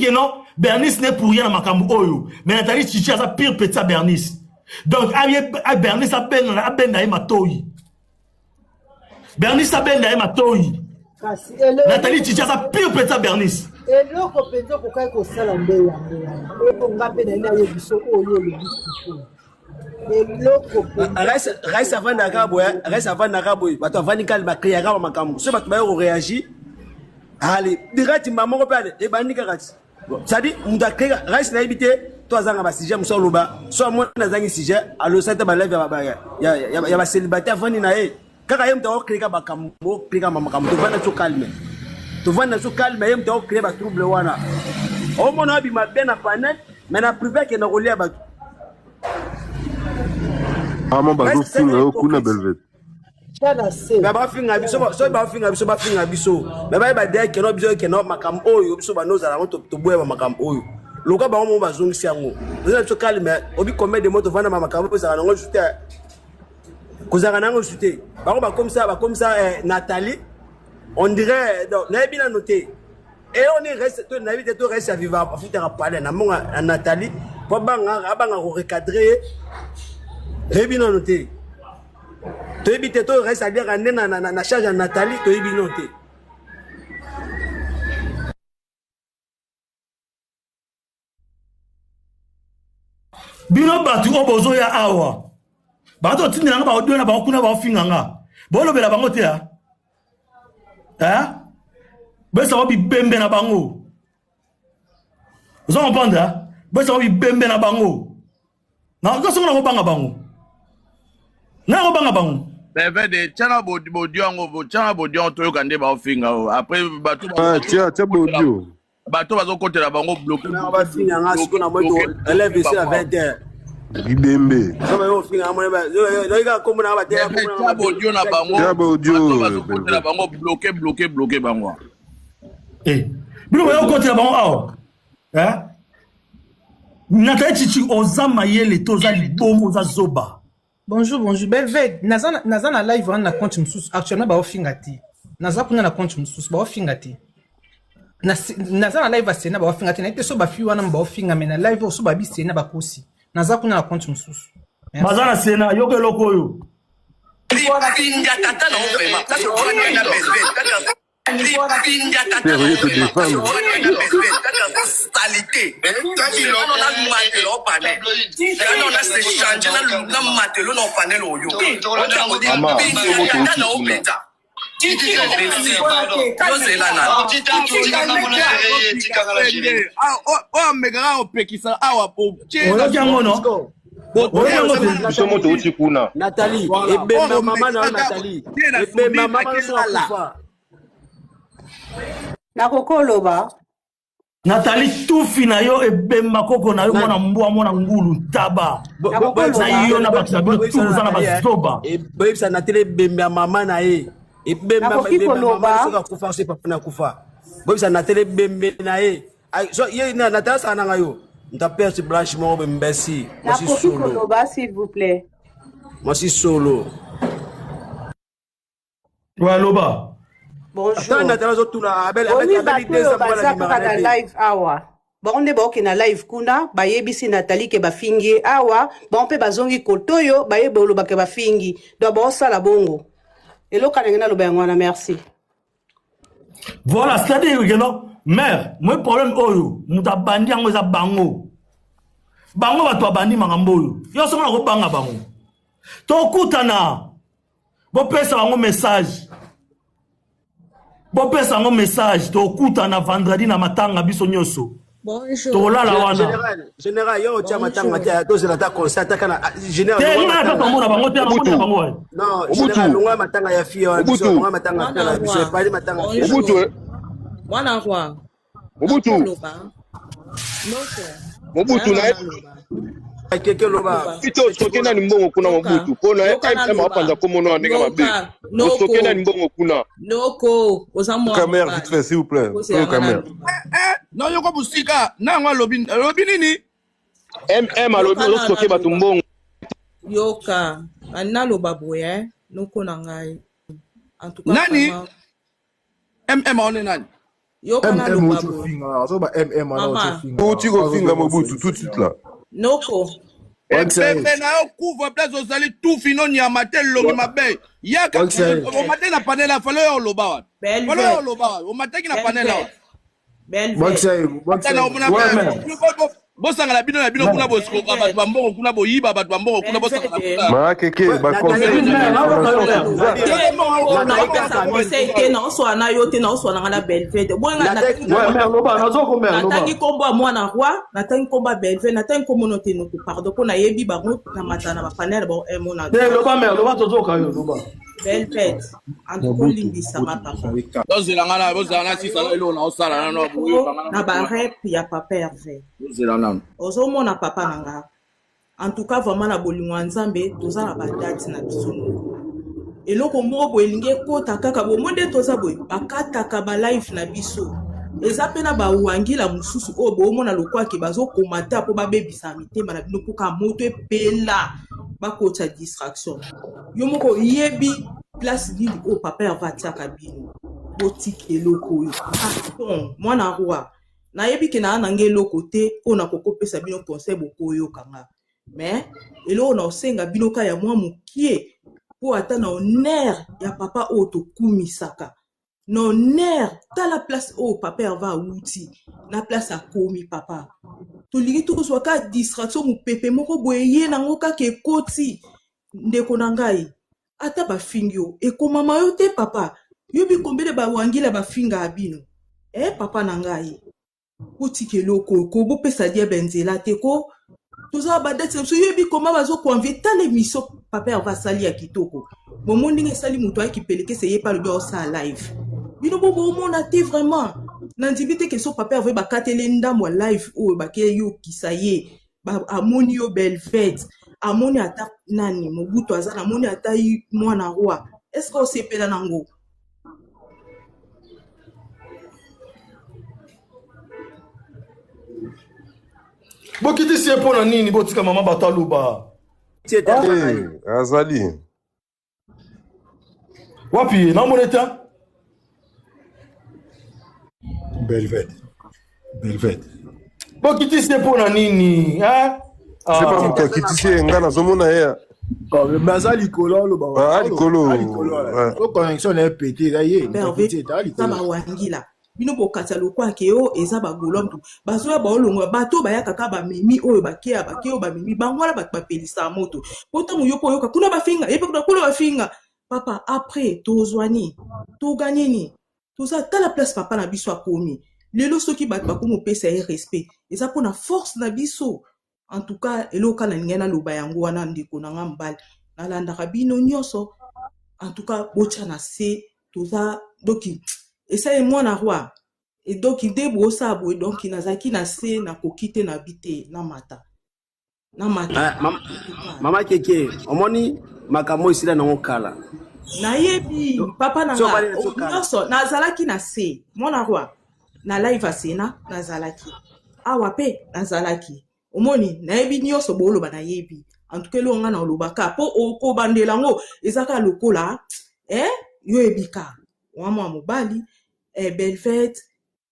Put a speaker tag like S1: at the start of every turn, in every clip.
S1: que non, Bernice n'est pour rien na makambo oyo. Mais Nathalie Chichi aza pire petit ya Bernice. Donc aye Bernice abenda abenda ye matoyi. Bernice abenda ye matoyi.
S2: Kasi eloko
S1: Nathalie Chichi aza pire petit ya Bernice.
S2: Eloko mpenza okokaki kosala nde yango wana. Oyo nga mpe naye nayebi so oyo olobi sikoyo. Eloko mpenza.
S3: Rais avandaka boye, Rais avandaka boye, bato avandi kali bakreaka ba makambo. Soki bato baye koreagir, ale direct mbala moko mpe ale ebandi kaka ti. C'est-à-dire moto akreaka Rais nayebi te to azanga ba sujet mosusu aloba, so amoni azangi sujet alosali te ba live ya ba célibataire avandi na ye. Kaka ye moto akocreka makambo, okreka makambo, tovanda biso calme. Tovanda biso calme, ye moto akocree ba trouble wana. Omona abima bien na panel, mais na privé akenda kolia bato.
S4: Ama bazofinga yo kuna Belvet.
S3: Mais bafinga biso, soki bafinga biso, bafinga biso. Mais bayeba de keno biso keno makambo oyo biso bando ozala yango toboya ba makambo oyo. Loka bango moko bazongisi yango. Toza biso calme, obi combien de mois tovanda ba makambo oyo ezala nango juste kozalaka nango lisusu te bango bakomisa bakomisa eh, Nathalie on dirait donc nayebi nano te eloko nini reste to nayebi te to reste ya viva afutaka palais na mbongo ya Nathalie po abanga abanga ko recadrer ye toyebi nano te toyebi te to reste aliaka nde na, na, na, na charge ya Nathalie toyebi nano te.
S1: Bino batu oyo bozoya awa bato otindela nga baaudio na bango kuna baofinga nga bolobela bango te ah? Eh? Besa bango bibembe na bango oza comprendre ah? Besa bango bibembe na bango nakosongo nakobanga bango nakobanga bango.
S5: Bevede tiana bodio yango tiana bodio yango toyoka nde baofinga oyo après bato
S4: ah, tia tia bodio
S5: bato bazokotela bango bloke
S3: bafinga nga sikoyo na moi élève esi na 20 heures
S4: bibembe
S5: tia bodio na bango bato bazokotela bango bloke bloke bloke bango
S1: eh, bino boya kokotela bango awa eh? Nathalie Chichi oza mayele te oza libomo oza zoba.
S6: Bonjour, bonjour. Belved, naza, naza na live wana na compte mosusu. Actuellement, baofinga te. Naza kuna na compte mosusu, baofinga te. Na, naza na live ya Sena, baofinga te. Nayebi te so bafi wana baofinga, mais na live oyo so babi Sena bakosi. Naza kuna na compte mosusu.
S1: Merci. Baza na Sena, yoka eloko oyo.
S7: Lipinda tata na yo vraiment. Ça se voit na Belved. Lipinda tata na yo vraiment. Ça se voit na Belved. Salite. Tano na matelo panel. Tano na se changer na na matelo na panel oyo.
S4: Mama,
S7: Lipinda tata na yo penza. Yozela na.
S5: Oyo amekaka kopekisa awa
S1: Oyoki yango no? Oyoki yango te?
S4: Biso moto outi kuna.
S3: Nathalie, ebemba mama na yo Nathalie. Ebemba mama na yo akufa.
S8: Nakoki oloba.
S1: Nathalie tufi na yo ebemba koko na yo mwana mbwa mwana ngulu ntaba na yo na bato na bino tu boza na bazoba.
S3: Boyebisa Nathalie ebemba ya mama na ye. Ebemba
S8: Nakoki
S3: ebemba mama
S8: koloba.
S3: soki akufa soki papa na akufa. Boyebisa Nathalie ebembe na ye. Ay, so ye na Nathalie asala na ngai yo. Nta perte blanche moko boye mbesi. Mwasi
S8: Nakoki
S3: solo.
S8: koloba s'il vous plaît.
S3: Mwasi solo.
S1: Ouais, loba.
S3: Ata
S8: Bonjour.
S3: Nathalie azotuna abel abel
S8: Boni
S3: abeli
S8: bato
S3: deux
S8: oyo
S3: ans mobali
S8: baza
S3: abimaka
S8: kaka
S3: na
S8: na
S3: ye te.
S8: live awa bango nde baoke na live kuna bayebisi Nathalie ke bafingi ye awa bango mpe bazongi kote oyo baye boloba ke bafingi donc baosala bongo eloko ndenge naloba yango wana merci.
S1: Voilà, c'est-à-dire que non, mère, moi problème oyo, moto abandi yango eza bango. Bango bato babandi makambo oyo. Yo songo nakobanga bango. Tokutana. Bopesa bango message. Bopesa bango message, tokutana vendredi na matanga biso nyonso.
S9: Bonjour.
S1: Tokolala wana.
S3: Général, général, yo otia matanga te, tozela ata concert ata kana général.
S1: Te,
S3: longwa
S1: nga na
S3: matanga.
S1: papa mona bango te, na
S4: Mobutu.
S1: mona bango wapi.
S3: Non,
S4: Mobutu.
S3: général, longwa matanga ya fille wana biso,
S4: Mobutu.
S3: longwa matanga ya fille
S9: Mwana
S3: na biso,
S9: roi.
S3: epali matanga ya fille.
S4: Mobutu,
S9: Bonjour.
S4: eh.
S9: Mwana roi.
S4: Mobutu.
S9: Nakoloba. Noko.
S4: Mobutu
S9: Nana
S4: na ye
S9: naloba.
S3: Keke loba.
S9: Naloba.
S4: pito osoke nani mbongo kuna
S9: Yoka.
S4: Mobutu mpo na ye
S9: Yoka
S4: MM
S9: naloba.
S4: apanza kombo na ndenge mabe.
S9: Yoka.
S4: Osoke
S9: Noko.
S4: nani mbongo kuna.
S9: Noko. Oza mwana
S4: Camer vite
S9: mobali.
S4: fait s'il vous plaît.
S9: Kozela
S4: Oyo
S9: nga
S4: Camer.
S9: naloba.
S5: Non yoko mosika na yango alobi alobi nini
S4: MM alobi
S9: Yoka na
S4: ozosoke bato
S9: naloba.
S4: mbongo.
S9: Yoka. Naloba boye eh. Noko na ngai. En tout cas
S5: nani
S9: vraiment.
S5: MM aone nani.
S9: Yoka
S10: MM
S9: naloba
S10: oti
S9: boye.
S10: ofinga azoba MM wana oti
S9: Mama.
S10: ofinga
S11: Outi kofinga Mobutu tout de suite là.
S9: Noko.
S5: Ebembe na yo couvre place ozali tufi no nyama te elongi mabe yaka omate na panel fale oyo oloba wapi fale oyo oloba wapi omataki na panel awa bosangana bino na bino kuna bosikoka bato bambongo kuna boyiba bato bambongo kuna bosangana kuna
S11: Ma keke ba conseil.
S9: Naopesa conseil te, naoswana na yo te, naoswana nga na Belvede. Boyenga natangi nkombo ya mwana roi, natangi nkombo ya Belvede, natangi nkombo no te noko, pardon, mpo nayebi bango namata na bapanel na bango mona.
S1: Te loba mère, loba tozoka yo loba.
S9: Belvede, en tout cas olimbisanga papa.
S5: Bozela nga na bozela na sisa eloko na osala nano boyoka nga
S9: Na barep ya papa Herve.
S5: Bozela nano.
S9: Ozomona papa na nga. En tout cas vraiment na bolingo ya Nzambe toza na badate na biso moko. Eloko moko boye elingi ekota kaka boye, omoni nde toza boye, bakataka ba live na biso. Eza pe na bawangila mosusu oyo boomona lokola ke bazokoma ta mpo babebisa mitema na bino mpo ka moto epela bakotisa distraction. Yo moko oyebi place nini oyo papa Herve atiaka bino. Botika eloko oyo. Pardon, mwana roi. Nayebi ke naa na nga eloko te oyo nakoki kopesa bino conseil bokoyoka nga. Mais eloko na osenga bino ka ya mwa mokie mpo ata na honneur ya papa oyo tokumisaka. Na honneur, tala place oyo papa Herve awuti na place akomi papa. Tolingi tozwa ka distraction mopepe moko boye ye nango kaka ekoti. Ndeko na ngai, ata bafingi yo ekomama yo te papa. Yo bikombele ba wangila bafingaka bino. Eh papa na ngai, botika eloko oyo ko, bopesa diable nzela te ko. Toza ba date na biso, yo yebi koma bazo ko envier. Tala émission papa Herve asali ya kitoko. Bomoni ndenge esali moto ayaki pelekese ye pe alobi aosala live. Bino bo bomona te vraiment. Nandimi te ke so papa Herve bakateli ndambo ya live oyo bakeyokisa ye. Ba, amoni yo Belvette, amoni ata nani Mobutu aza, amoni ata mwana roi. Est-ce que osepela nango?
S1: Bokitisi ye mpo na nini? Botika mama bato aloba.
S11: Eh, azali.
S1: Wapi ye? Namona te.
S10: Belvette. Belvette.
S1: Bokitisi ye mpo na nini? Hein?
S11: C'est pas moto akitisi ye, nga nazomona ye.
S10: Mais aza likolo aloba.
S11: Ah, likolo.
S10: Ah, likolo. So connexion na ye pete eza ye.
S9: Herve, eza bawangila. Bino bokatisa lokwa ke yo eza ba golois mutu bazoya baolongola bato bayaka kaka bamemi oyo bakea bake oyo bamemi bango wana bato bapelisaka moto po ntango yo mpo oyoka kuna bafinga ye mpe kuna kuna bafinga papa après tozwa nini toganye nini toza tala place papa na biso akomi lelo soki bato bakomi kopesa ye respect eza mpona force na biso en tout cas eloko kaka nalingai naloba yango wana ndeko na nga mobali nalandaka bino nyonso en tout cas botya na se toza doki esali mwana roi e doki nde bosala boye donki nazalaki na se nakoki te na bi te namata namata.
S3: Mama Keke, omoni makambo esila nango kala.
S9: Nayebi papa na nga nyonso nazalaki na se mwana roi na live asena nazalaki awa pe nazalaki omoni nayebi nyonso booloba nayebi en tout cas eloko nga na olobaka po okobandela yango eza kaka lokola eh, yo ebika wa mwa mobali eh, Belvette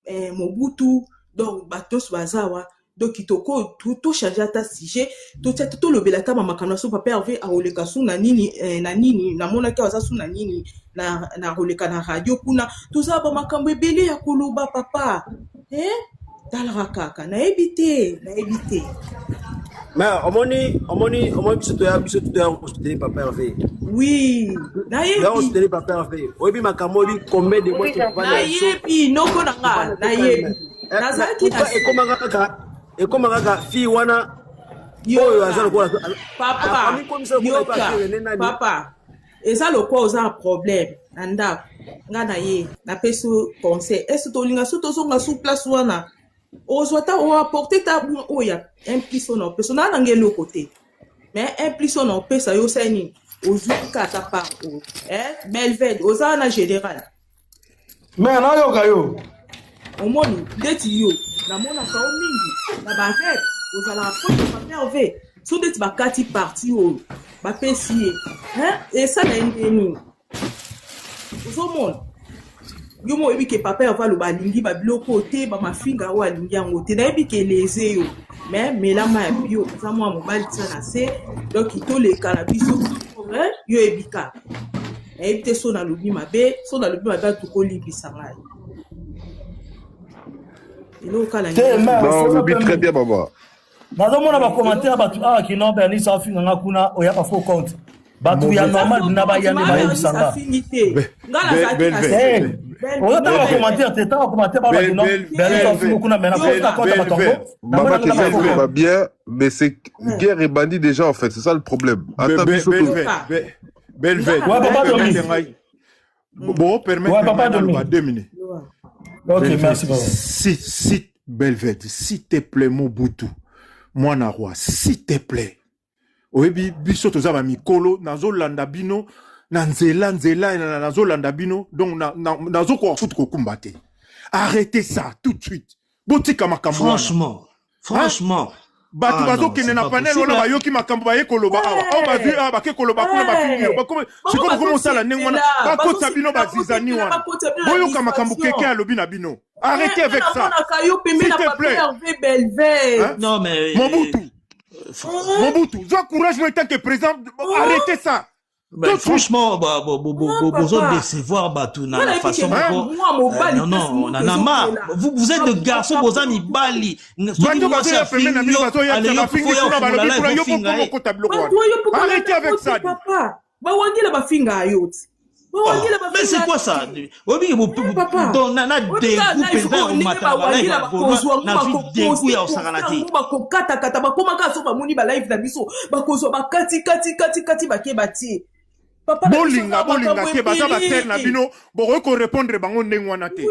S9: eh, Mobutu donc bato nyonso baza awa donc toko to changer ata sujet totia tolobela ata makambo na so papa Hervé akoleka su na nini eh, na nini namonaki aza su na nini na na koleka na radio kuna toza ba makambo ebele ya koloba papa eh talaka kaka nayebi te nayebi te.
S3: Mais omoni omoni omoni biso toya biso toya kosoutenir papa Hervé.
S9: Oui, nayebi.
S3: Toya kosoutenir papa Hervé. Oyebi makambo oyebi combien de mois tovanda biso.
S9: Nayebi noko na nga nayebi. Nazalaki na
S3: ekoma kaka ekoma kaka fille wana oyo aza lokola
S9: papa yoka papa eza lokola oza na problème na ndako nga na ye napesi conseil est ce tolinga so tozonga sur place wana ozwa ta oapporte ta oyo ya un plus oyo na opesa naa nanga eloko te mais un plus oyo na opesa yo osali nini ozwi kaka part oyo eh Belvede oza na général
S1: mais nayoka yo
S9: omoni ndeti yo namonaka yo mingi na bareve ozalaka proche ya papa Herve so ndeti bakati parti oyo bapesi ye esala ye nde nini ozomona. Yo moko oyebi ke papa Herve aloba alingi ba biloko oyo te, ba mafinga oyo alingi yango te. Nayebi ke eleze yo. Mais mela mayi ya bio, oza mwana mobali tia na se. Donc toleka na biso yo oyebi kaka. Nayebi te so nalobi mabe, so nalobi mabe atuka olimbisa ngai. Eloko kala
S1: Te, mais
S11: Non,
S1: soza
S11: olobi
S1: mpe
S11: très bien mama.
S1: Nazomona ba commentaire bato awa kino Bernice afinga nga kuna oyaka faux compte. Bato ya normal na ba yande bayebisa nga. Eh, ozotanga ba commentaire te, tanga commentaire ba kino Bernice afinga kuna mais na kota compte bato yango.
S11: Maman Kezia va bien, mais c'est guerre et bandit déjà en fait, c'est ça le problème. Ata biso
S10: Belvet.
S1: Ouais, papa Domi.
S10: Bon, permettre
S1: Ouais, papa Domi.
S10: 2 minutes.
S1: Ok,
S10: Belvet,
S1: merci papa.
S10: Si, si, Belvet, s'il te plaît, Mobutu, mwana roi, s'il te plaît. Oyebi biso toza ba mikolo, nazolanda bino na nzela nzela nazolanda bino donc nazokoka kutu kokumba te. Arrêtez ça tout de suite. Botika makambo wana.
S12: Franchement, franchement.
S10: Bato
S12: Ah
S10: bazokende na panel wana bayoki makambo baye koloba awa awa bazwi awa bake koloba kuna bafingi yo sikoyo bokomi osala ndenge wana bakota bino bazizani wana boyoka makambo keke alobi na bino. Arrêtez avec ça, s'il te plaît. Hein?
S12: Non, mais.
S10: Mobutu, Mobutu, zwa courage moi tant que président, arrêtez ça.
S12: Ben, franchement, bah, bah, bah, bah, bozo décevoir bato na la façon moko. Non, non, on en a marre. Vous, vous êtes de garçons, boza mibali.
S10: Bato bazoya pembeni na bino bazoya bafingi kuna balobi kuna yo pokoma okota biloko wana. Arrêtez avec ça.
S9: Papa, bawangela bafinga yo ti.
S12: Oh, mais c'est quoi ça? Obi donc na dégoût mpenza omata ba live ya Gaulois nazwi dégoût ya kosakana te.
S9: Bakokatakata bakomaka so bamoni ba live na biso bakozwa bakati kati kati kati bake batie.
S10: Papa, bolinga bolinga te, baza basere na bino, bokoki korépondre bango ndenge wana te.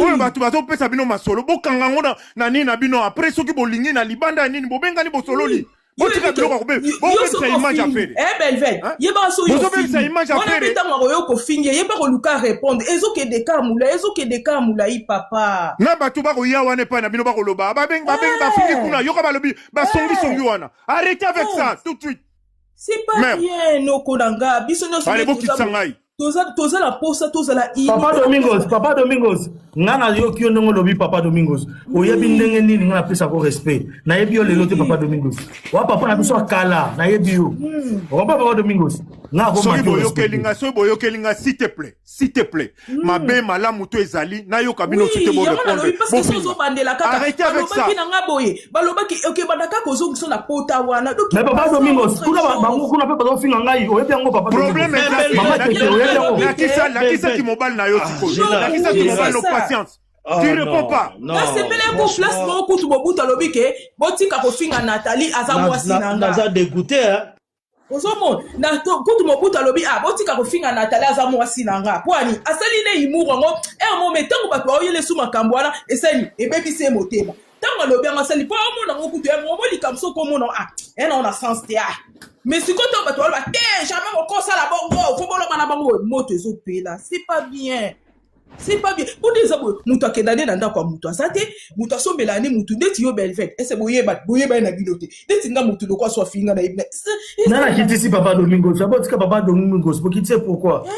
S10: Oyo bato bazopesa bino masolo, bokanga yango na nini na bino. Après soki bolingi na libanda ya nini, bobengani bosololi. Botika biloko ya bobebisa image ya Ferre.
S9: Eh, Belvet, yebaka so
S10: bozobebisa image ya
S9: wana mpe
S10: Ferre.
S9: Ntango akoyo kofingi, yeba koluka répondre, ezokende ka molai, ezokende ka molai, papa.
S10: Na bato bakoya wana epai na bino bakoloba babengi babengi bafingi kuna yoka balobi basongisongi wana. Arrêtez avec ça tout de suite.
S9: C'est pas
S10: Merde.
S9: bien, noko na nga, biso nyonso
S10: Allez,
S9: nde
S10: bokitisa ngai.
S9: Toza na posa tozala
S1: Papa Domingos, papa Domingos, nga nayoki yo ndenge olobi. Papa Domingos, oyebi ndenge nini nga napesako respect. Nayebi yo lelo te, papa Domingos wa papa na biso ya kala, nayebi yo okompa. Papa Domingos, nga
S10: Soki
S1: akomaki
S10: boyokeli nga, soki boyokeli nga, s'il te plaît, s'il te plaît, mabe malamu to ezali nayoka bino
S9: Oui,
S10: te
S9: yango nalobi
S10: borépondre.
S9: parce que so ozobandela kaka
S10: Arrêtez avec ça.
S9: balobaki na nga boye, balobaki okebanda kaka ozongisa na pota wana. Donc,
S1: Mais papa
S9: passe à
S1: Domingos,
S9: autre
S1: kuna
S9: chose.
S1: bango kuna mpe bazofinga ngai, oyebi yango papa.
S10: Problème eza
S1: Mama Tete, oyebi yango.
S10: Lakisa, lakisaki mobali na yo sikoyo, lakisaki mobali no patience. Tu réponds pas.
S9: Nasepeli ko place moko kutu Mobutu alobi ke botika kofinga Nathalie, aza mwasi na nga.
S12: Naza dégoûté, hein.
S9: Ozomona na kutu Mobutu alobi ah, botika kofinga Nathalie, aza mwasi na nga. Po ani asali ne humour yango ere mo, me ntango bato baoyele su makambo wana esali ebebisi ye motema. Ntango alobi yango asali mpo omona yango kutu yango omo likambo soki omona ah e na ona sens te. Ah, mais sikoyo ntango bato baloba te, jamais bokosala bongo, fo boloba na bango, moto ezopela. C'est pas bien, c'est pas bien. Mpo nde eza boye, moto akenda nde na ndako ya moto aza te, moto asombela nde motu ndeti yo Belvet ese boyeba boyeba ye na bino te, ndeti nga motu lokwa so afinga na yebi.
S1: Nga nakitisi papa Domingos, abotika papa Domingos, bokitisi ye pourquoi?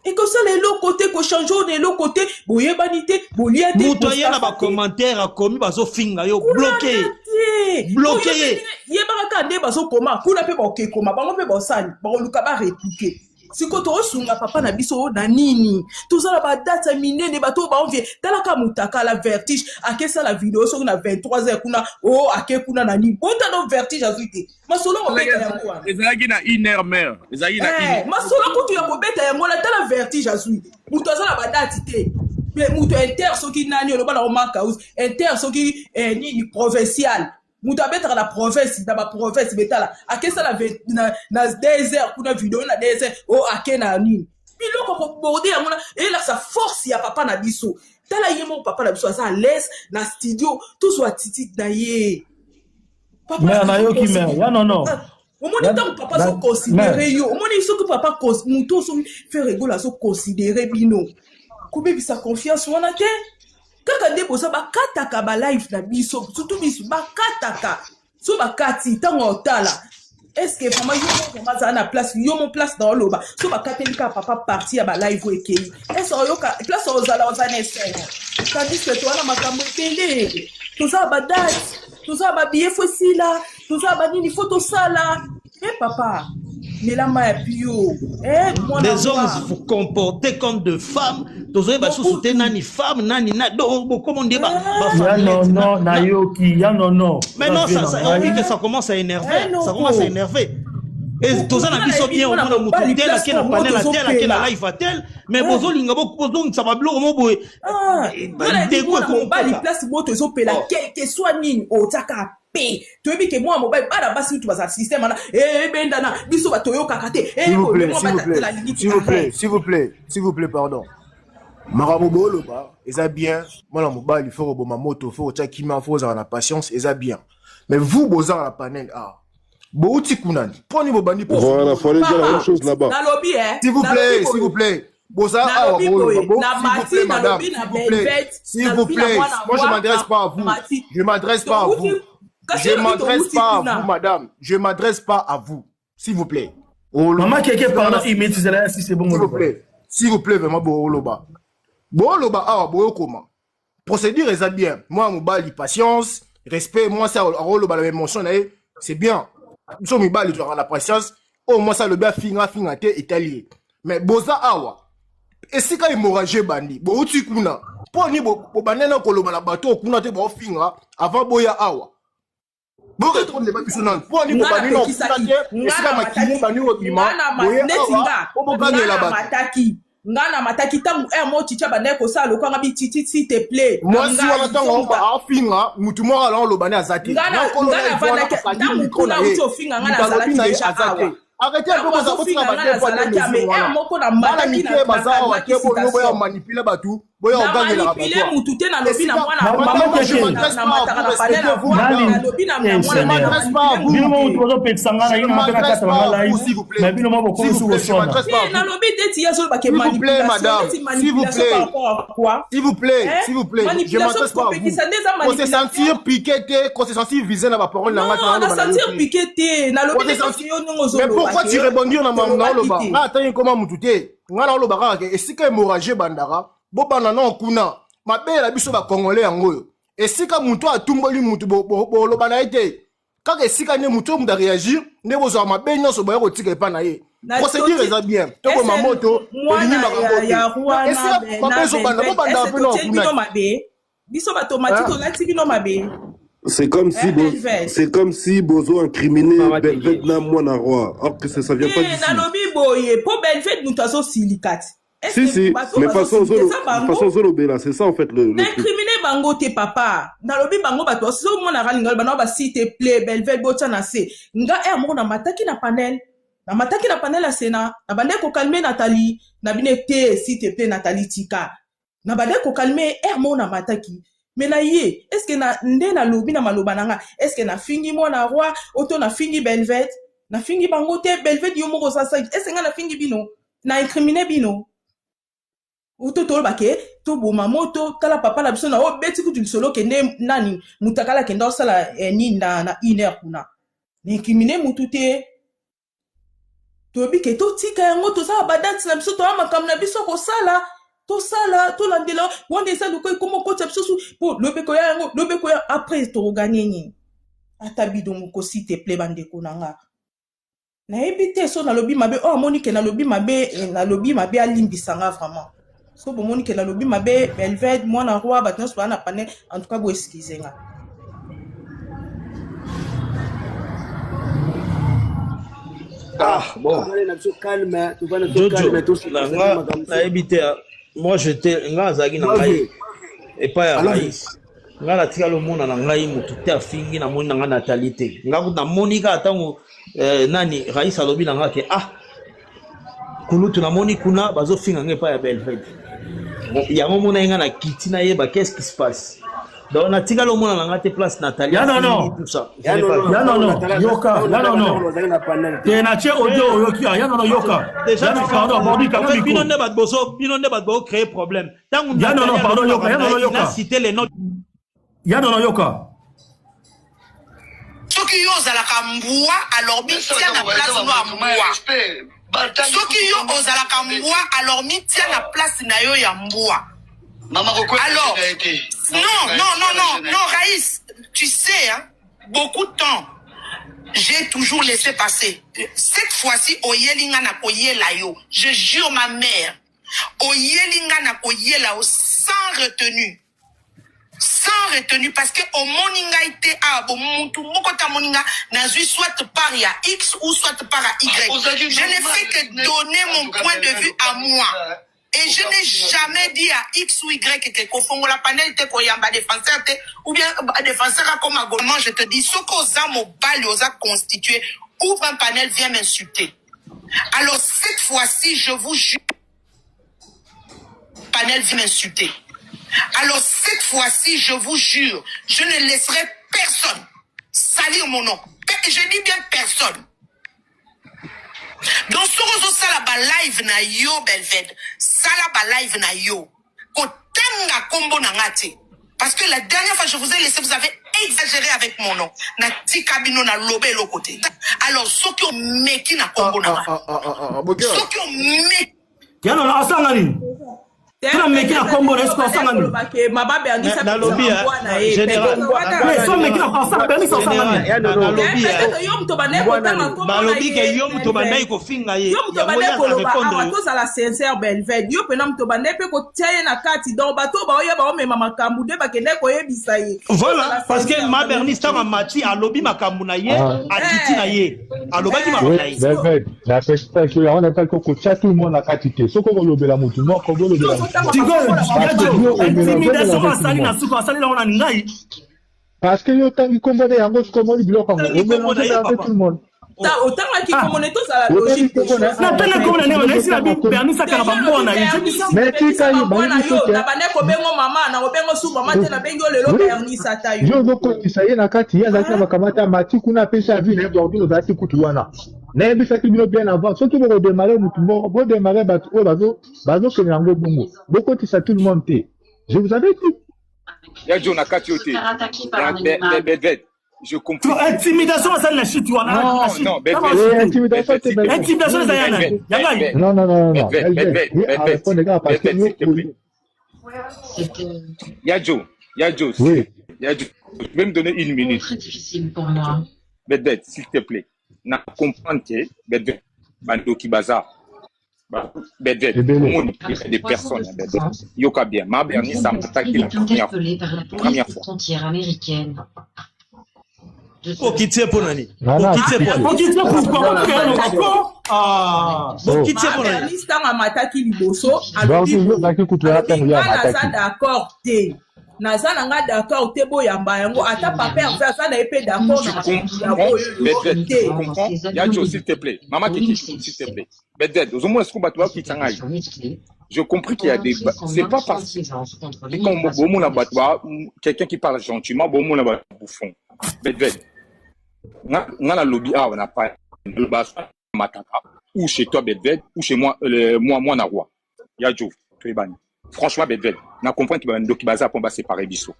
S9: Ekosala eloko te, kochange oyo na eloko te, boyebani te, bolia te.
S12: Moto aye na
S9: bosafa te.
S12: bacommentaire akomi bazofinga yo, bloqué.
S9: Te.
S12: Bloqué
S9: Oyo
S12: ye.
S9: Yebaka kaka nde bazokoma kuna mpe bakokoma bango mpe basali bakoluka barépliquer. Sikoyo tokosunga papa na biso na nini? Tozala badate ya minene, bato oyo baenvie. Talaka motakala vertige akesala video soki na 23 heures kuna o ake kuna na nini, botano vertige azwi te masolo kobeta yango wana.
S5: Ezalaki na une heure mare, ezalaki na une
S9: Eh, masolo kutu ya kobeta yango wana. Tala vertige azwi, moto aza na badate te, me moto inter soki nani oloba na Omar Kaus inter soki nini provincial, moto abetaka na province na baprovince betala akesala na 2 heures kuna video na 2 heures o ake na nini, biloko koborde yango na elakisa force ya papa na biso. Tala ye moko, papa na biso aza à l'aise na studio, tozwa attitude na ye. Papa
S1: Mare, nayoki mare ya nono.
S9: Omoni ntango papa azoconsidérer yo, omoni soki papa moto soki Ferre Gola azoconsidérer bino, kobebisa confiance wana te. Kaka nde boza bakataka balive na biso, surtout biso bakataka so bakati ntango otala. Est ce que vraiment yo moko vraiment azala na place yo mo place na oloba so bakateli kaka papa parti ya balive oyo ekei est ce oyoka place ozala oza na esengo tandis que toza na makambo ebele toza na badate toza na babillet fo esila toza na banini fo tosala e papa mela mai ya pio eh, mwana
S12: Des hommes vous comportez comme de femmes tozoyeba susu te nani femme nani na donc bokoma nde ba
S1: Ya nono nayoki ya nono.
S12: Mais non, ça, on dit que ça commence à énerver. Ça commence à énerver. Et toza na biso bien omona motu tel ake na panel a tel ake na live a tel mais bozolinga bozongisa babiloko mo boye
S9: ndeko mobali place moto ezopela quelque soit nini otiaka pe toyebi ke mwana mobali bana basi kutu bazala système wana ebendana biso bato toyokaka te
S3: S'il vous plaît, s'il vous plaît, s'il vous plaît, s'il vous plaît, s'il vous plaît, pardon. Makambo booloba eza bien mwana mobali fo koboma moto fo kotya kimia fo kozala na patience eza bien mais vous bozala na panel a bouti kuna mpo nini bobandi
S11: Voilà, faut aller dire la même chose là-bas.
S9: nalobi eh,
S3: s'il vous
S9: nalobi
S3: plaît
S9: boye.
S3: s'il vous plaît bozala awa
S9: nalobi
S3: boloba
S9: boye
S3: bo
S9: na
S3: s'il vous
S9: mati
S3: plaît madame
S9: nalobi
S3: s'il
S9: na
S3: vous plaît
S9: belvete
S3: s'il vous
S9: nalobi na
S3: plaît
S9: mwana
S3: moi je
S9: roi
S3: m'adresse
S9: na
S3: pas à vous
S9: mati
S3: je m'adresse pas à
S9: touti
S3: vous
S9: kasi
S3: je
S9: olobi
S3: m'adresse
S9: touti
S3: pas à
S9: kuna
S3: vous madame je m'adresse pas à vous s'il vous plaît
S1: Mama
S3: oloba
S1: Keke pardon imite zela si c'est bon
S3: s'il vous
S1: oloba.
S3: plaît s'il vous plaît vraiment booloba booloba awa boyokoma procédure eza bien mwana mobali patience respect mwasi akoloba na émotion na ye c'est bien biso mibali tozalaka na patience oyo mwasi alobi afinga afinga te etali ye mais boza awa esika hémorragie ebandi bouti kuna mpo nini bobandi na koloba na bato oyo kuna te baofinga avant boya awa borépondre ba biso nanu mpo nini
S9: nga
S3: bobandi na kuna
S9: napekisaki
S3: te
S9: nga
S3: esika
S9: na
S3: makili
S9: mataki
S3: ebandi kobima
S9: nga na
S3: boye
S9: neti
S3: awa
S9: nga
S3: mpo
S9: nga
S3: bogangela
S9: na
S3: bato
S9: mataki nga na mataki ntango ere mo chichi abandaki kosala lokwanga bi chichi s'il te plaît na
S3: mwasi wana
S9: ngai
S3: ntango
S9: somuta
S3: afinga mutu moko ala oloba ne aza te
S9: nga
S3: na
S9: na
S3: nkolo
S9: nga
S3: na eve wana
S9: navandaki
S3: akangi
S9: ntango
S3: mikro
S9: kuna
S3: na ye
S9: auti ofinga nga
S3: mutu alobi
S9: nazalaki
S3: na ye
S9: deja
S3: aza te
S9: awa
S3: arrete mpe
S9: ntango
S3: boza botika
S9: azofinga nga
S3: badepoa de
S9: nazalaki ame
S3: mesure
S9: ere
S3: wana
S9: moko
S3: bana
S9: namataki
S3: mike baza awa
S9: nakalmaki
S3: te boyo boya
S9: citation
S3: manipule bato boya
S9: na
S3: kogangelaka
S9: manipule
S3: bato
S9: mutu te nalobi na
S3: esika
S9: mwana
S1: Mama
S3: madame
S9: mama
S3: moi je
S1: Keke
S3: m'adresse pas à
S9: namataka
S3: vous
S9: na panel
S3: respectez vous
S9: roi
S3: madame
S1: nani
S9: nalobi na
S1: eh
S9: na
S3: je
S9: mwana
S1: Seigneur.
S3: m'adresse pas à
S9: na
S3: vous
S1: Bino
S9: manipule
S1: mo
S9: mutu
S1: mutu
S9: te
S1: bazopekisa nga
S3: je
S1: na
S3: ne
S1: ye nga mpe
S3: m'adresse
S1: nakata
S3: pas
S1: banga
S3: à vous
S1: live
S3: s'il vous
S1: mais
S3: plaît
S1: bino mo bokomi
S3: s'il vous
S1: su
S3: plaît je
S1: koswana.
S3: m'adresse pas à
S9: te
S3: vous
S9: nalobi neti ye azoloba ke
S3: s'il vous plaît
S9: manipulation
S3: madame
S9: neti
S3: s'il vous
S9: manipulation par
S3: plaît
S9: rapport à quoi
S3: s'il vous plaît
S9: hein?
S3: s'il vous plaît je
S9: manipulation
S3: m'adresse pas à vous
S9: kopekisa nde eza
S3: qu'on se
S9: manipulation
S3: sentir piqué te qu'on se sentir visé na baparole na nga te
S9: non
S3: naloba na yo
S9: nasentir
S3: te
S9: piqué te nalobi
S3: qu'on se
S9: nde parce
S3: sentir
S9: yo ndenge
S3: mais
S9: ozoloba
S3: pourquoi tu
S9: ke
S3: rebondir na makambo
S9: tolobaki
S3: naoloba
S9: te
S3: nga atangi koma mutu te nga naoloba kaka ke esika hémorragie ebandaka bobanda nao kuna mabele na biso bakongole yango oyo esika mutu atumboli mutu boloba na ye te kaka esika nde mutu oyo mutu aréagir nde bozwaka mabe nyonso boya kotika epa na ye
S9: na
S3: procédure
S9: toti
S3: eza bien toboma
S9: ese
S3: moto tolingi
S9: mwana
S3: makambo
S9: ya,
S3: te
S9: ya
S3: donc
S9: roi na,
S3: esika mabe
S9: na
S3: ezobanda
S9: belvete
S3: bobandaka
S9: ese
S3: mpe nao
S9: totieli
S3: kuna
S9: bino
S3: te
S9: mabe biso bato mati
S3: Hein?
S9: tolati bino mabe
S11: C'est comme si
S9: eh,
S11: Bo-
S9: belvete
S11: c'est comme si Bozo incriminait
S4: Mama
S11: Belvette
S4: Keke.
S11: na mwana roi. Or que ça vient pas
S9: te
S11: d'ici.
S9: nalobi boye mpo belvete moto azosilika ti
S11: Si
S9: eske
S11: si,
S9: bato
S11: mais façon
S9: bazosilika
S11: Zolo
S9: eza bango
S11: façon Zolo Bella, c'est ça en fait le truc.
S9: naincrimine bango te papa nalobi bango bato omonaka linga loba nao basi te ple belvel botya na se nga ere moko namataki na panel namataki na panel ya sena nabandaki kokalme nathalie na bino te s'il te plaît nathalie tika nabandaki kokalme ere moko namataki me na ye eske na, nde nalobi na maloba na nga eske nafingi mwana roi oto nafingi belvet nafingi bango te belvet yo moko oza saki eske nga nafingi bino na incrimine bino oto toloba ke toboma moto tala papa na biso na oyo beti kutu lisolo kende nani moto akala kende osala eh, nini na, na une heure kuna na incrimine mutu te toyebi ke totika yango tozala badate na biso toya makambo na biso kosala tosala tolandela wana eza lokola ekoma okotisa biso su mpo lobi ekoya yango lobi ekoya après tokoganye nini ata bido moko s'il te plaît bandeko na nga nayebi te so nalobi mabe oyo amoni ke nalobi mabe eh, nalobi mabe alimbisa nga vraiment so bomoni ke nalobi mabe belved mwana roi bato nyonso baa na panel en tout cas boexcuse nga
S12: Ah bon.
S3: Tovanda na biso calme tovanda biso
S12: Jojo,
S3: calme
S12: na
S3: tosepesa
S12: nga
S3: makambo so
S12: nayebi te moi j'étais nga azalaki na ngai epai ya
S3: alors
S12: Raïs. Nga natikali omona na ngai motu te afingi namoni na ngai Nathalie te. Nga kutu namoni kaka ntango eh, nani Raïs alobi na nga ke ah kulutu namoni kuna bazofinga ngai epai ya Belvede. Bon, yango mona ye nga na kiti nayeba qu'est-ce qui se passe. Donc natikali omona na nga te place Nathalie
S1: Ya
S12: afingi
S1: nono.
S12: tout ça. Je
S3: ya
S12: n'ai pas
S3: nono
S12: vu.
S1: Ya
S3: ntango
S1: nono
S3: nathalie
S1: yoka
S3: ntango
S1: ya
S3: nathalie
S1: nono
S3: azalaki na panel
S1: te
S3: te
S1: natie audio oyoki ah, ya nono yoka
S12: Déjà
S1: ya
S12: tu
S1: nono
S12: fais
S1: pardon bordi
S12: en
S1: kanga
S12: fait bino
S1: micro
S12: nde bato bozo bino nde bato créer problème. Ntango
S1: ya nono
S12: Nathalie
S1: pardon
S12: alobi
S1: yoka ya
S12: makambo na
S1: nono
S12: ye il a
S1: yoka
S12: cité les noms
S1: ya nono yoka
S7: soki
S13: Soki yo ozalaka mbwa alors mitia na place no ya mbwa. Soki yo ozalaka mbwa alors mitia na place na yo ya mbwa. Alors non non non non non Raïs, tu sais hein, beaucoup de temps j'ai toujours laissé passer. Cette fois-ci oyeli nga na koyela yo. Je jure ma mère. Oyeli nga na koyela yo sans retenue. Sans retenue parce que omoni ngai te awa bo mutu moko te amoni nga nazui soit part ya X ou soit part ya Y. Je n'ai fait que donner mon point de vue à moi. Et je n'ai jamais dit à X ou Y que kofongola panel te koyamba défenseur te ou bien défenseur akoma gouvernement. Je te dis soki oza mobali oza constitué ouvre un panel viens m'insulter. Alors cette fois-ci je vous jure panel vient m'insulter. Alors cette fois-ci, je vous jure, je ne laisserai personne salir mon nom. Je dis bien personne. Donc soki ozosala ba live na yo Belved, sala ba live na yo. Kotanga kombo na nga te. Parce que la dernière fois je vous ai laissé, vous avez exagéré avec mon nom. Na tika bino na lobe eloko te. Alors soki omeki na kombo na nga. Soki omeki
S1: Yano na asanga nini? Tuna meki na kombo na esko asanga nini?
S12: Nalobi général.
S1: So meki na asanga Bernice asanga nini?
S12: Nalobi
S9: yo moto bandaki kotanga kombo na
S12: balobi ke
S9: ye
S12: yo moto bandaki kofinga ye
S9: yo moto
S12: yango
S9: bandaki
S12: ye
S9: koloba
S12: arépondre
S9: awa
S12: yo
S9: tozala sincère Belved yo mpena moto bandaki mpe kotia ye na kati donc bato oyo baoya baomema makambo nde bakendaki koyebisa ye.
S12: Voilà, parce que ma Bernice ntango amati alobi makambo na ye, akiti na ye alobaki makambo na
S10: Oui,
S12: ye.
S10: Belved, napesaki yango nataki kotia tout le monde na kati te. Soki okolobela motu moko, bolobela motu moko.
S1: Sikoyo
S10: Parce que
S1: Yajo,
S10: yo omélange
S1: intimidation
S10: mélange tout le
S1: asali na
S10: monde.
S1: suka asali nango na ngai.
S10: Parce que yo otangi kombo na yango soki omoni biloko yango,
S12: Otangi kombo na
S10: omélange
S12: ye
S10: mélange
S12: papa.
S10: tout le monde.
S9: Otangaki kombo na ye, tozala
S10: Otangi
S9: logique des
S10: kombo na ye
S9: choses.
S10: awa,
S1: Natanga kombo na ndenge nayesi na bi Bernice akanga
S9: Deja
S1: bambwa
S9: olobi
S1: na ye.
S9: Bernice,
S10: Mais
S9: Bernice
S10: tika ye,
S9: bambwa na
S10: bayebi
S9: yo
S10: soki
S9: na bandaki kobengo mama na kobengo su mama te nabengi yo lelo
S10: Oui.
S9: Bernice ata yo.
S10: Yo ozokotisa ye na kati, ye azalaki na bakamata ya mati kuna apesi avis na ye bordure ozalaki kutu wana. Nayebisaki bino bien avant, soki bokodémarrer motu moko, bodémarrer bato oyo bazokende yango bongo. Bokotisa tout le monde te. Je vous avais dit.
S4: Ya Joe na kati yo te. Belved, je comprends.
S1: Intimidation asali na shit wana.
S4: Non,
S1: Na shit.
S4: non,
S1: Na
S4: Belved.
S1: ba
S10: Eh,
S1: shit.
S10: intimidation te, Belved.
S1: Intimidation eza ya nani? Ya ngai.
S10: Non, non, non, non, non.
S4: Belved,
S10: Belved,
S4: Belved,
S10: ye
S4: Belved,
S10: arépondre kaka parce que
S4: Belved,
S10: yo
S4: s'il te plaît. Ya Joe, Ya Joe,
S10: Oui.
S4: Ya Joe, tu peux me donner une minute?
S14: Très difficile pour moi.
S4: Belved, s'il te plaît. Na comprendre que Belved, bandoki baza. Belved,
S10: Ebele.
S4: omoni, il y a des personnes, hein, Belved. Yoka bien. Ma
S14: Nous
S4: Bernice
S14: sommes
S4: a attaqué
S14: est
S4: la première,
S14: interpellé par la police
S4: première
S14: des
S4: fois.
S14: frontières américaines.
S12: Okiti ye mpo na nini?
S10: Non, non,
S12: Okiti ye mpo na nini?
S1: Okiti pourquoi? Okiti pourquoi? Ah.
S10: Oh.
S12: Okiti ye
S9: Ma
S12: mpo na nini?
S9: Bernice ntango amataki liboso alobi
S10: Bordure yo
S9: boye
S10: ozalaki kutu wana
S9: alobi
S10: ntango ye
S9: nga naza
S10: amataki.
S9: d'accord te naza na nga d'accord te boyamba yango ata papa Hervé aza na ye mpe d'accord
S4: Tu
S9: na makambo ya
S4: comprends,
S9: oyo
S4: Belved,
S9: te.
S4: tu comprends? Ya Joe, s'il te plaît. Maman Kiki, s'il te plaît. Belved, ozomona sikoyo bato bakitisa ngai. Je comprends qu'il y a des. C'est pas parce que quand bomona bato ba quelqu'un qui parle gentiment, bomona ba bouffon. Belved, nga nga nalobi awa na pa naloba mataka ou chez toi Belved ou chez moi moi moi na roi. Ya Joe, toyebani. Franchement Belved, na comprendre que bandoki baza mpo baséparer biso.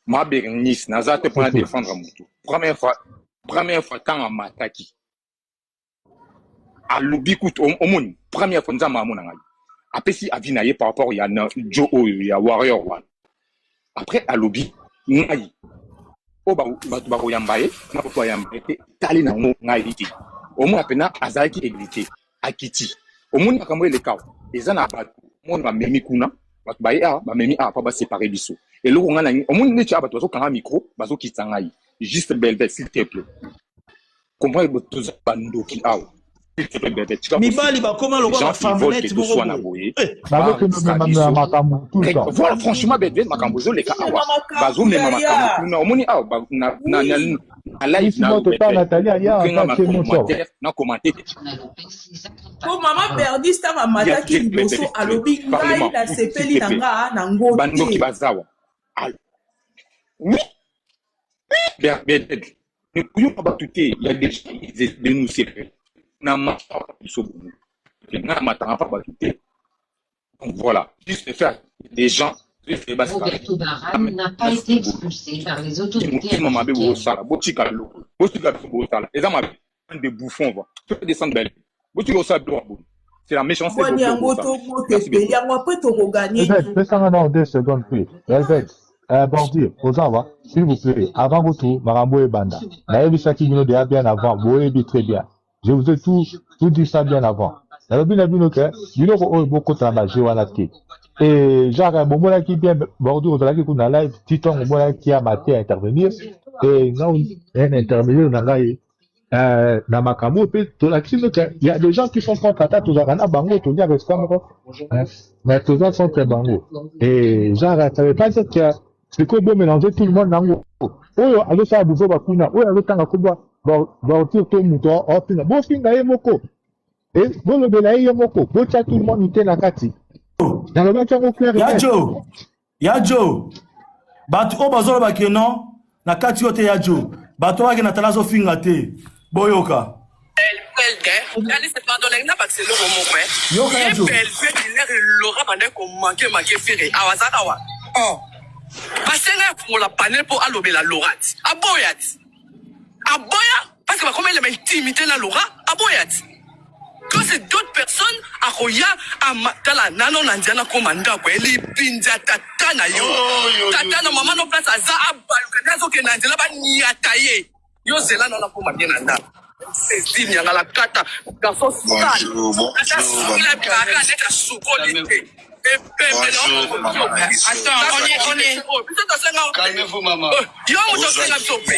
S4: Ma Bernice, naza te mpona défendre motu. Première fois ntango amataki alobi kutu omoni première fois Nzambe amona ngai apesi avis na ye par rapport ya na jo oyo ya warrior wana. Après alobi ngai oyo bato bakoyamba ye na bato bayamba ye te tali nango ngai te. Omona mpena azalaki églité akiti omoni makambo eleka eza na bato omoni bamemi kuna bato baye awa bamemi awa mpo baséparer biso. Eloko ngai na omoni neti awa bato bazokanga micro bazokitisa ngai. Juste Belved, s'il te plaît, comprendre toza bandoki awa. S'il te plaît Belved, tika
S12: Mibali bakoma lokola
S4: gens ils veulent
S12: bafarmenet
S4: que
S12: moko
S4: toswana
S12: boye.
S4: boye.
S10: Bazokende
S4: Barisa
S10: omema
S4: biso.
S10: makambo tout le temps.
S4: Voilà, franchement Belved, makambo ezoleka
S9: Ezomema
S4: awa
S9: makambo
S4: bazomema makambo
S9: yaya.
S4: kuna omoni awa na live
S10: Isi
S4: na yo
S10: moto pa
S4: Belved
S10: Nathalie aya
S4: okenga
S10: ata
S4: ma
S10: tie nyonso awa.
S4: commentaire na commenter te.
S9: Po mama Bernice ntango amataki liboso alobi ngai
S4: Parlement, s'il
S9: nasepeli
S4: te
S9: na
S4: plaît.
S9: nga nango
S4: Bandoki
S9: te.
S4: bazawa. Oui, Belved, yoka bato te. Il y a des gens, ils de nous séparer na mataka biso bongo nga na matanga mpa bato te. Donc voilà, juste faire des gens
S14: Roberto Barran n'a pas été expulsé par les autorités
S4: motema mabe
S14: américaines.
S4: bosala botika biloko. Botika biso bosala. Eza mabe. De bouffon va. Tu peux descendre belle. Botika osala biloko ya boye. C'est la méchanceté
S9: Bwani yango
S4: bosala.
S9: to moto
S4: Merci
S9: epeli
S4: beaucoup.
S9: yango après tokoganye
S15: Belvette, pesanga nao deux secondes please. Belvette, bordure, oza awa, s'il vous plaît, avant kutu makambo ebanda. Nayebisaki bino deja bien avant, boyebi très bien. Je vous ai tout, tout dit ça bien avant. Nalobi na bino ke biloko oyo bokota na ba jeu wana te. Et genre bomonaki bien bordure ozalaki kuna live, ti ntango omonaki ya mate intervenir et ngai na intervenir na ngai na makambo oyo mpe tolakisi bino ke y a des gens qui sont contre ata tozalaka na bango toliaka esika moko hein, mais toza contre bango et genre ça veut pas dire que sikoyo bomélange tout le monde nango oyo azosala buzoba kuna oyo azotanga kombo bordure to moto aofinga bofinga ye moko e bolobela ye ye moko botia tout le monde te na kati nalobaki yango clair et
S1: Ya
S15: net.
S1: Joe, ya Joe. Bato oyo bazoloba ke non na kati yo te ya Joe. Bato oyo akenda tala azofinga te. Boyoka.
S7: Alice, pardon, na bakisa eloko moko eh.
S1: Yoka ya
S7: Ye
S1: Joe.
S7: Belvette lere Laura bandaki komanke manke Ferre awa azalaka awa. Oh. Basenga ya fungola panel mpo alobela Laura ti. Aboya ti. Aboya parce que bakomi elema intimité na Laura, aboya ti. Quand c'est d'autres personnes akoya ama tala nano na nzela nakoma ndako eh, libinza tata na yo. Tata na mama no place aza abaluka nde azokende na nzela baniata ye. Yo zela nano akoma bien na ndako. Cécile Nyangala kata garçon sale.
S16: Bonjour, bonjour,
S7: Ata sukila
S16: maman.
S7: baka neti asukoli te. Ebembe na
S16: Bonjour, maman na biso.
S13: Attends, on est, on est.
S7: biso tosenga
S16: Calmez-vous, maman.
S7: yo moto osenga biso pe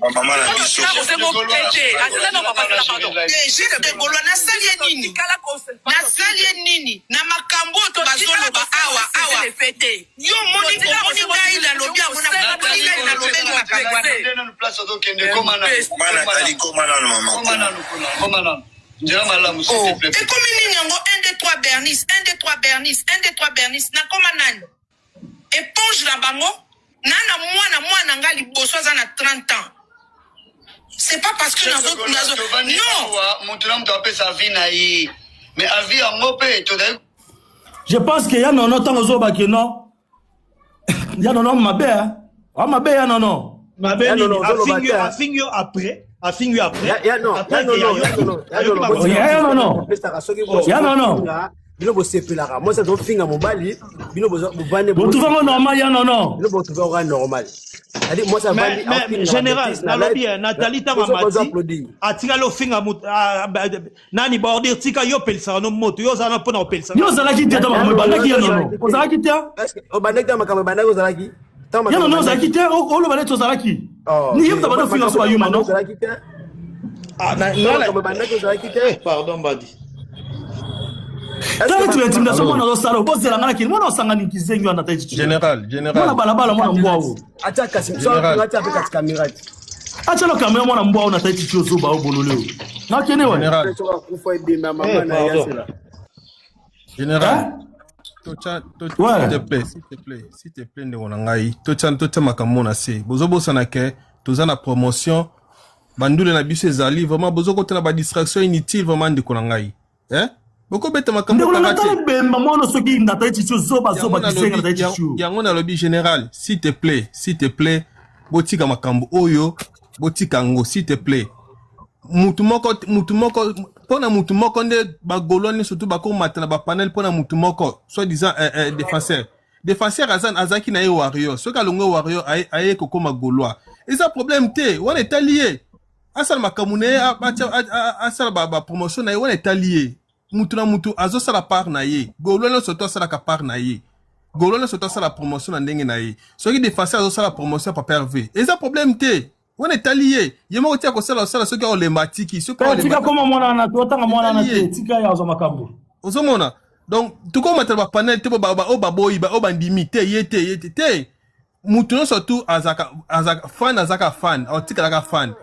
S16: Maman na biso.
S13: Te, Juste Gaulois, nasali ye nini? Nasali ye nini? Na makambo oyo to bazoloba awa awa. Yo omoni omoni ngai nalobi yango na omoni ngai nalobeli makambo wana.
S16: Mama Nathalie, koma nanu, mama. Koma.
S13: Oh, ekomi nini yango 1 2 3 Bernice 1 2 3 Bernice 1 2 3 Bernice nakoma nani? Éponge na bango na na mwana mwana nga liboso aza na 30 ans. C'est pas parce que nazo nazo non.
S16: Moto na moto apesa avis na ye. Mais avis yango mpe tozali
S1: Je pense que ya nono ntango ozoloba ke non. Ya nono mabe hein. Wa mabe ya nono.
S12: Mabe
S3: Ya
S12: nini
S3: nono, ozoloba
S12: afingi
S3: te,
S12: yo
S3: hein.
S12: afingi yo après afingi yo après
S3: Ya non, ya
S12: après
S3: non,
S12: ke
S3: non, ya
S12: ayoki
S3: non, ya
S12: ayoki
S3: non,
S12: makambo
S1: Ya nono.
S3: Pesaka soki
S12: Oh.
S1: Ya nono.
S3: bofinga, bino bosepelaka. Mwasi azofinga mobali, bino bovandi
S1: Botrouve yango normal ya nono.
S3: bino botrouve yango normal. C'est-à-dire mwasi avandi
S12: mais mais
S3: aofinga ba
S12: général
S3: bêtise na
S12: nalobi
S3: live,
S12: eh, Nathalie ntango
S3: bozo bozo
S12: amati
S3: applaudir.
S12: atikali ofinga moto ah, nani bordure tika yo opelisaka no moto yo ozala mpona opelisaka
S1: Yo ozalaki te
S3: Ya
S1: ntango makambo
S3: non,
S1: ebandaki
S3: yo
S1: ya nono.
S3: ozalaki te.
S1: Ozalaki te.
S3: Est-ce que obandaki te makambo ebandaki ozalaki? Ntango
S1: Ya
S3: makambo
S1: nono
S3: ebandaki.
S1: ozalaki te. Oloba neti ozalaki.
S3: Oh,
S1: Ni ye
S3: te,
S1: moto abandi ofinga
S3: makambo
S1: so bayuma
S3: ebandaki
S1: non.
S3: ozalaki te.
S12: Ah, na
S3: Ntango
S12: nga na
S3: makambo ebandaki ozalaki te.
S12: eh, pardon mbadi
S3: Est-ce que
S1: Tala neti intimidation
S3: makambo
S1: mwana azosala bozela nga na kini mwana osangani kizengi wana tata chichi.
S11: Général,
S1: Mwana
S11: général,
S1: balabala mwana mbwa oyo.
S3: atia kasi so
S11: général,
S3: atia mpe kati kamera ti.
S1: Atia lo kamera mwana mbwa oyo na tata chichi ozoba oyo bolole oyo. Nakende wa.
S11: général,
S3: Soki akufa ebemba mama
S12: eh,
S3: na ye
S12: pardon
S3: asela.
S11: général.
S1: Hein?
S11: Totia, s'il
S1: Ouais.
S11: te plaît, s'il te plaît, s'il te plaît, ndeko na ngai. Totia, totia makambo na se. Bozobosana ke toza na promotion, bandule na biso ezali vraiment bozokota na ba distraction inutile vraiment ndeko na ngai. Eh? Bokobeta makambo
S1: Ndeko na
S11: kaka
S1: tala
S11: te.
S1: bemba mwana soki na tata chichi ozoba
S11: Yango
S1: zoba kizengi na
S11: nalobi,
S1: tata chichi.
S11: yango nalobi général, s'il te plaît, s'il te plaît, botika makambo oyo, botika yango, s'il te plaît. Mutu moko mutu moko mpona mutu moko nde bagaulois nyonso tu bakomata na bapanel mpona mutu moko soit disant défenseur défenseur aza azalaki na ye warrior soki alongwe warrior aye, aye kokóma gaulois eza problème te wana etali ye asala makambo na ye asala bapromotion na ye wana etali ye mutu na mutu azosala part na ye gaulois nyonso to asalaka part na ye gaulois nyonso to asala promotion na ndenge na ye soki défenseur azosala promotion ya papa herve eza problème te wana etali ye ye moko tia kosala osala soki aolemba atiki soki
S1: Eh,
S11: aolemba
S1: tika koma mwana wana te otanga mwana wana
S11: etali
S1: te
S11: ye
S1: tika ye azwa makambo.
S11: ozomona donc tokomatela bapanel te po oyo baboyi oyo bandimi te ye te ye te te mutu nyonso tu azalaka azalaka fan azalaka fan aotikalaka fan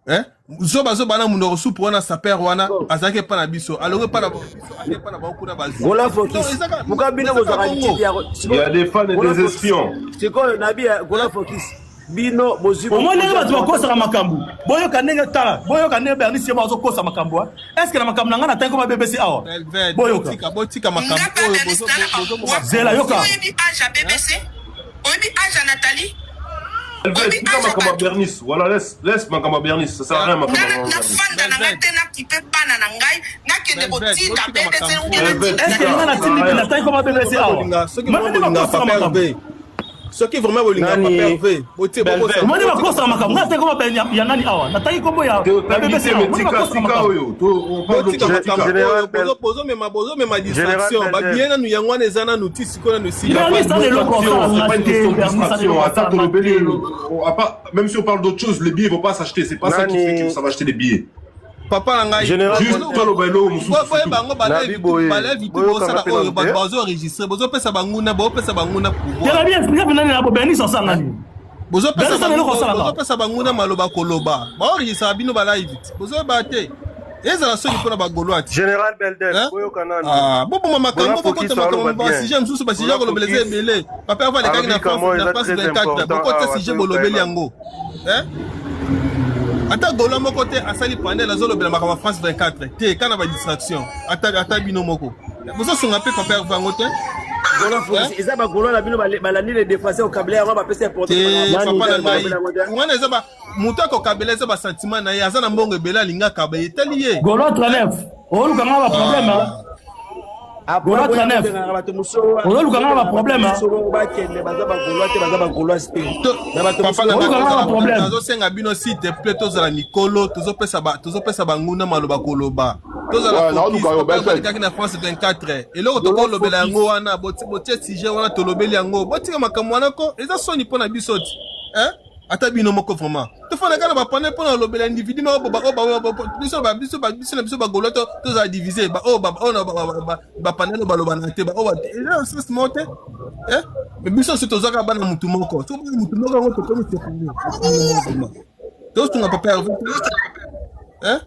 S11: eh? Zoba zoba na munoko supu wana saper wana azalaki epa na biso alongo epa na biso ake epa na bango kuna bazwi
S3: Gola
S11: donc
S3: focus.
S11: ezaka
S3: Pourquoi bino
S11: ezaka
S3: bozwaka
S11: bongo
S3: lititi ya
S17: Il y a des fans et
S3: Gola
S17: des
S3: focus.
S17: espions.
S3: Sikoyo nabi ya Gola focus. Bino bozwi
S1: omoni ndenge bato bakosaka makambo boyoka ndenge tala boyoka ndenge bernice yemo azokosa makambo est ce que na makambo na ngai natangi koma bbc awa
S11: Velvet,
S1: boyoka
S11: botika botika makambo oyo bozoboma
S1: zela yoka
S13: Oyebi age ya BBC? Oyebi age ya Nathalie? Oyebi
S17: tika
S13: age ya
S17: makambo ya
S13: bato.
S17: Bernice. Voilà, laisse, laisse makambo ya Bernice. Ça sert à rien makambo
S13: Nga
S17: ya
S13: na-
S17: Bernice.
S13: nafanda na nga te nakipe bana na ngai nakende kotinda BBC ou
S17: Belvette,
S1: Est-ce que
S17: tika,
S1: nga
S17: ça sert à
S1: natindi
S17: rien.
S1: natangi koma BBC awa?
S11: Soki
S1: Mani
S11: vraiment bolinga
S1: bakosaka
S11: papa
S1: makambo.
S11: Hervé, soki vraiment bolinga papa
S17: Nani?
S11: Hervé, botie
S17: Belvette.
S1: Moni bakosaka makambo. Nga natangi koma ya nani awa? Natangi kombo ya
S17: Te
S1: ya
S17: otangi
S1: BBC
S17: te,
S1: awa.
S17: mais
S1: Moni
S17: tika,
S1: bakosaka
S17: tika
S1: makambo.
S17: oyo. To- on parle d'autre
S11: botika
S17: chose,
S11: makambo
S17: tika.
S11: oyo
S18: Général Bel
S11: bozomema bozomema
S18: Général
S11: distraction
S18: Belvette.
S11: babie nanu yango wana eza nanu ti sikoyo nanu esili
S1: Bernice aza eloko
S17: Distraction,
S1: osala
S17: c'est
S1: nga
S17: pas une
S1: te.
S17: question de
S1: Bernice aza
S17: distraction.
S1: eloko
S17: Attends,
S1: osala nga
S17: tolobeli,
S1: te.
S17: à part- même si on parle d'autre chose, les billets vont pas s'acheter. C'est pas ça qui fait que
S18: Nani
S17: ça va acheter des billets.
S11: papa na ngai
S18: Général
S17: Juste,
S18: Belvette.
S17: toi, lobelo, mosusu, c'est
S11: boyeba
S17: tout.
S11: yango
S18: Nabi boye.
S11: balive tu
S18: Boyokanga
S11: bosala
S18: mpe
S11: oyo
S18: nanu
S11: bato
S18: te.
S11: bazoenregistre bozopesa banguna bozopesa banguna pouvoir
S1: Tela bien expliquer nani na bo Bernice osala nini?
S11: bozopesa
S1: Bernice aza eloko osalaka.
S11: bozopesa banguna maloba koloba baenregistraka bino balive ti bozoyeba te ezala soki mpona bagolois ti
S18: Général Belden,
S11: Hein?
S18: boyoka nanu.
S11: Ah, boboma makambo
S18: Gola
S11: bokota
S18: Fokis aloba
S11: makambo
S18: bien.
S11: basujet mosusu basujet
S18: Gola
S11: kolobela eza
S18: Fokis
S11: ebele papa Hervé alekaki na
S18: alobi
S11: France
S18: kamo
S11: na
S18: eza
S11: France
S18: très
S11: 24
S18: important
S11: bokota
S18: awa
S11: sujet
S18: toyoka ye
S11: bolobeli
S18: nanu.
S11: yango Hein? Ata golois moko te asali panel azolobela makambo ya France 24 te ka na badistraction ata, ata bino moko bozosunga mpe papa Hervé yango te
S3: Gola
S11: Hein?
S3: Fokis eza bagolois na bino balandi le défenseur okabela yango bapesa importance
S11: te
S3: makambo
S11: papa na ngai
S3: balobela yango te
S11: wana eza moto akokabela eza basentiment na ye aza na mbongo ebele alingi akaba etali ye
S1: Golo 39. Oluka nga ba problème hein.
S3: Après
S1: Golo
S3: boya
S1: 39.
S3: bobengaka bato mosusu
S1: Oluka nga ba
S3: bobengaka bato
S1: problème hein.
S3: mosusu bongo bakende baza bagolois te baza bagoloise te na bato
S11: papa
S3: mosusu
S11: na
S1: Oluka
S11: ngai
S1: nga ba
S11: tozala
S1: problème.
S11: nazosenga bino s'il te plaît tozala mikolo tozopesa tozopesa banguna maloba koloba tozala
S19: Ouais,
S11: focus
S19: naoluka yo
S11: papa Hervé
S19: Belvette.
S11: alekaki na France 24 eloko
S3: Gola
S11: tokolobela yango
S3: Fokis
S11: wana botie sujet wana tolobeli yango botika makambo wana ko eza soni mpo na biso ti Hein? Ata bino moko vraiment tofanda kaka na bapanel mpo na kolobela individu moko biso biso biso na biso bagolois tozala divise oyo bapanel oyo balobana te baoyo eza na sens moko te Hein? Mais biso nyonso tozwaka bana mutu moko soki bana mutu moko yango tokomi séparé tosunga papa Hervé Hein?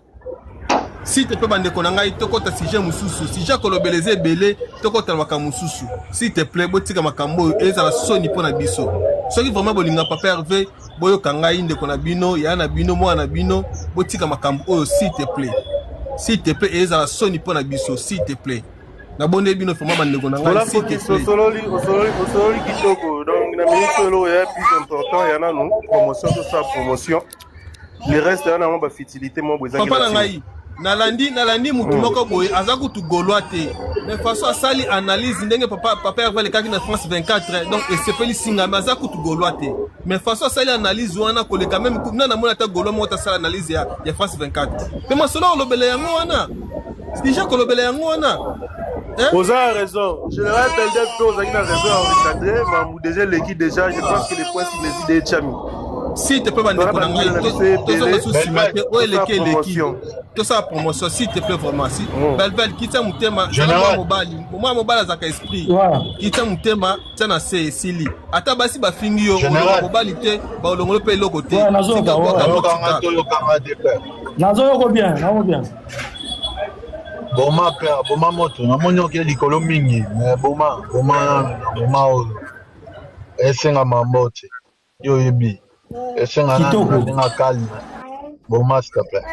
S11: S'il te plaît bandeko na ngai tokɔta sujet mosusu sujet ya kolobela eza ebele tokɔta na makambo mosusu s'il te plaît botika makambo oyo ezala soni mpo na biso soki vraiment bolinga papa Hervé boyoka ngai ndeko na bino yaya na bino mwana na bino botika makambo oyo s'il te plaît s'il te plaît ezala soni mpo na biso s'il te plaît nabondeli bino vraiment bandeko na ngai
S18: Gola
S11: s'il te
S18: Fokis
S11: plaît
S18: osololi osololi osololi kitoko. Donc na minute oyo ya plus important ya nanu promotion tosala promotion. Le reste wana yango ba futilité moko ezangi
S11: papa na
S18: na ntina.
S11: ngai nalandi nalandi mutu moko boye aza kutu gaulois te mais façon asali analyse ndenge papa papa Hervé alekaki na France 24 donc esepeli singa mais aza kutu gaulois te mais façon asali analyse wana koleka même na namoni ata gaulois moko tasala analyse ya, ya France 24 mpe masolo kolobela yango wana déjà kolobela yango wana Hein?
S18: Oza na raison. Général Beldev mpe ozalaki na raison ya recadrer mambu déjà eleki déjà je pense que le point sur les idées etiami.
S11: S'il te plaît
S18: Tona
S11: bandeko na
S18: bandeko
S11: ngai
S18: na biso
S11: tozonga
S18: ebele
S11: su nsima te oyo
S18: tosala
S11: eleki eleki
S18: promotion.
S11: tosala promotion s'il te plaît vraiment si Belvel kitya motema zala mwa
S16: Général,
S11: mobali mwa mobali azalaka esprit
S1: Ouais.
S11: kitya motema tia na se esili ata basi bafingi yo olonga
S16: général,
S11: mobali te balongolo mpe eloko te
S1: Ouais,
S11: tika
S1: nazoyoka
S11: bwaka
S1: ouais.
S16: toyokanga
S11: motika
S16: toyokanga te père.
S1: Nazoyoka bien, nazoyoka bien.
S16: Boma père, boma moto. Namoni oke likolo mingi, mais boma, boma nanu na moma oyo. Esenga mambo te. Yo oyebi. Esenga nanu na
S1: Kitoko.
S16: ndenge ya calme. Boma s'il te plaît.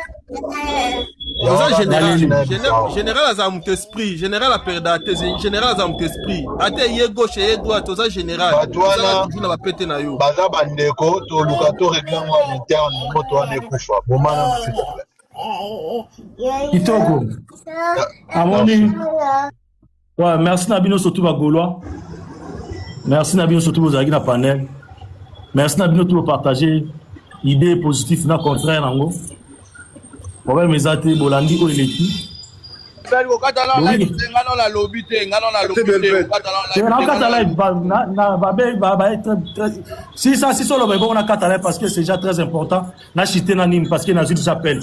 S16: Yango
S11: oza
S16: kaka
S11: général
S16: nayebisi
S1: Naleli.
S11: général
S16: awa.
S11: général azala moto esprit général aperda te général azala moto esprit ata eye gauche eye droite oza général
S16: Bato
S11: ozala
S16: wana
S11: toujours na bapete na yo
S16: baza bandeko toluka to régler yango en interne moto wana ekufa. Boma nanu s'il te plaît.
S1: Kitoko. Amoni.
S16: Merci.
S1: Ouais, merci na bino surtout ba Gaulois. Merci na bino surtout bozalaki na panel. Merci na bino tout partager idée positive na contraire nango. Problème eza te bolandi oyo eleki.
S5: Bel kokata na live
S1: Boyi
S5: te nga na nalobi te nga na
S18: Te
S5: nalobi te
S18: Belvette.
S5: kokata na
S1: te
S5: live te nga
S1: nakata
S5: na
S1: live ba na na ba ba ba très très si ça si solo ba bon nakata live parce que c'est déjà très important. Na chité na nini parce que na déjà appel.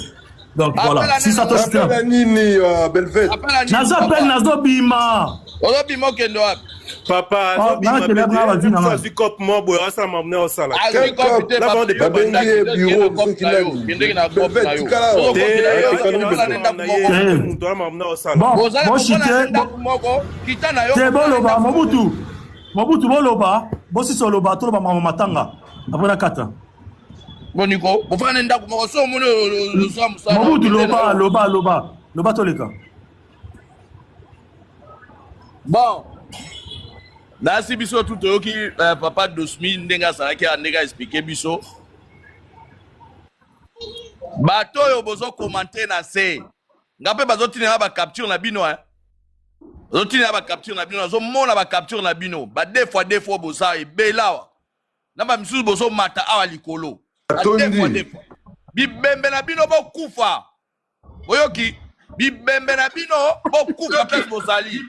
S1: Donc
S5: appel
S1: voilà,
S5: ya
S1: si
S5: nini
S1: ça to chité
S18: Appel ya nini Belvette.
S5: appel ya nini
S1: nazo appel
S5: papa
S1: nazo bima.
S5: ozobima okende wapi
S18: Papa
S1: Oh,
S18: azobima
S1: na
S18: mpe
S1: kele
S18: te
S1: na ba
S18: ye
S1: vi na
S18: mosusu
S1: ngai.
S18: azwi cope moko boye asala makambo na ye osala.
S5: azwi
S19: Quel
S5: kopi
S19: cop
S5: te
S18: Na bango
S5: papi
S18: de
S5: yo
S18: papa
S19: babengi ye
S5: bandaki te
S19: bureau
S5: kende kopi
S19: soki
S5: na yo
S19: nani
S5: kendeki na kopi na
S19: Belvette
S5: yo
S19: tikala awa
S18: te
S5: ozokokende
S18: ye
S5: yo
S18: akende
S19: économie
S5: ozala
S18: na
S5: na
S18: makambo
S5: ndako
S18: na
S5: moko
S18: ye
S1: Te.
S18: ate moto ala makambo na ye osala.
S1: Bon,
S5: bozala
S1: bon
S5: bofanda
S1: chité,
S5: na
S1: bon
S5: ndako moko kita na yo
S1: te
S5: bofanda na
S1: boloba
S5: ndako moko
S1: Mobutu. Mobutu boloba, bosisa oloba toloba makambo matanga. Après nakata.
S5: Boniko bofanda na ndako moko so omoni ozwa mosala
S1: Mobutu
S5: okende na
S1: loba
S5: yo
S1: loba loba. Loba toleka.
S5: Bon. Nasi biso tout toyoki euh, papa Dosmi ndenge azalaki awa ndenge aexplike biso. Bato oyo bozo commenter na se. Nga mpe bazotinela ba capture na bino hein. Bazotinela ba capture na bino, nazomona ba capture na bino. Ba deux fois deux fois boza ebele awa. Na ba misusu bozomata awa likolo. Ba deux fois deux fois. Bibembe na bino bokufa. Boyoki bibembe na bino bokufa place bozali.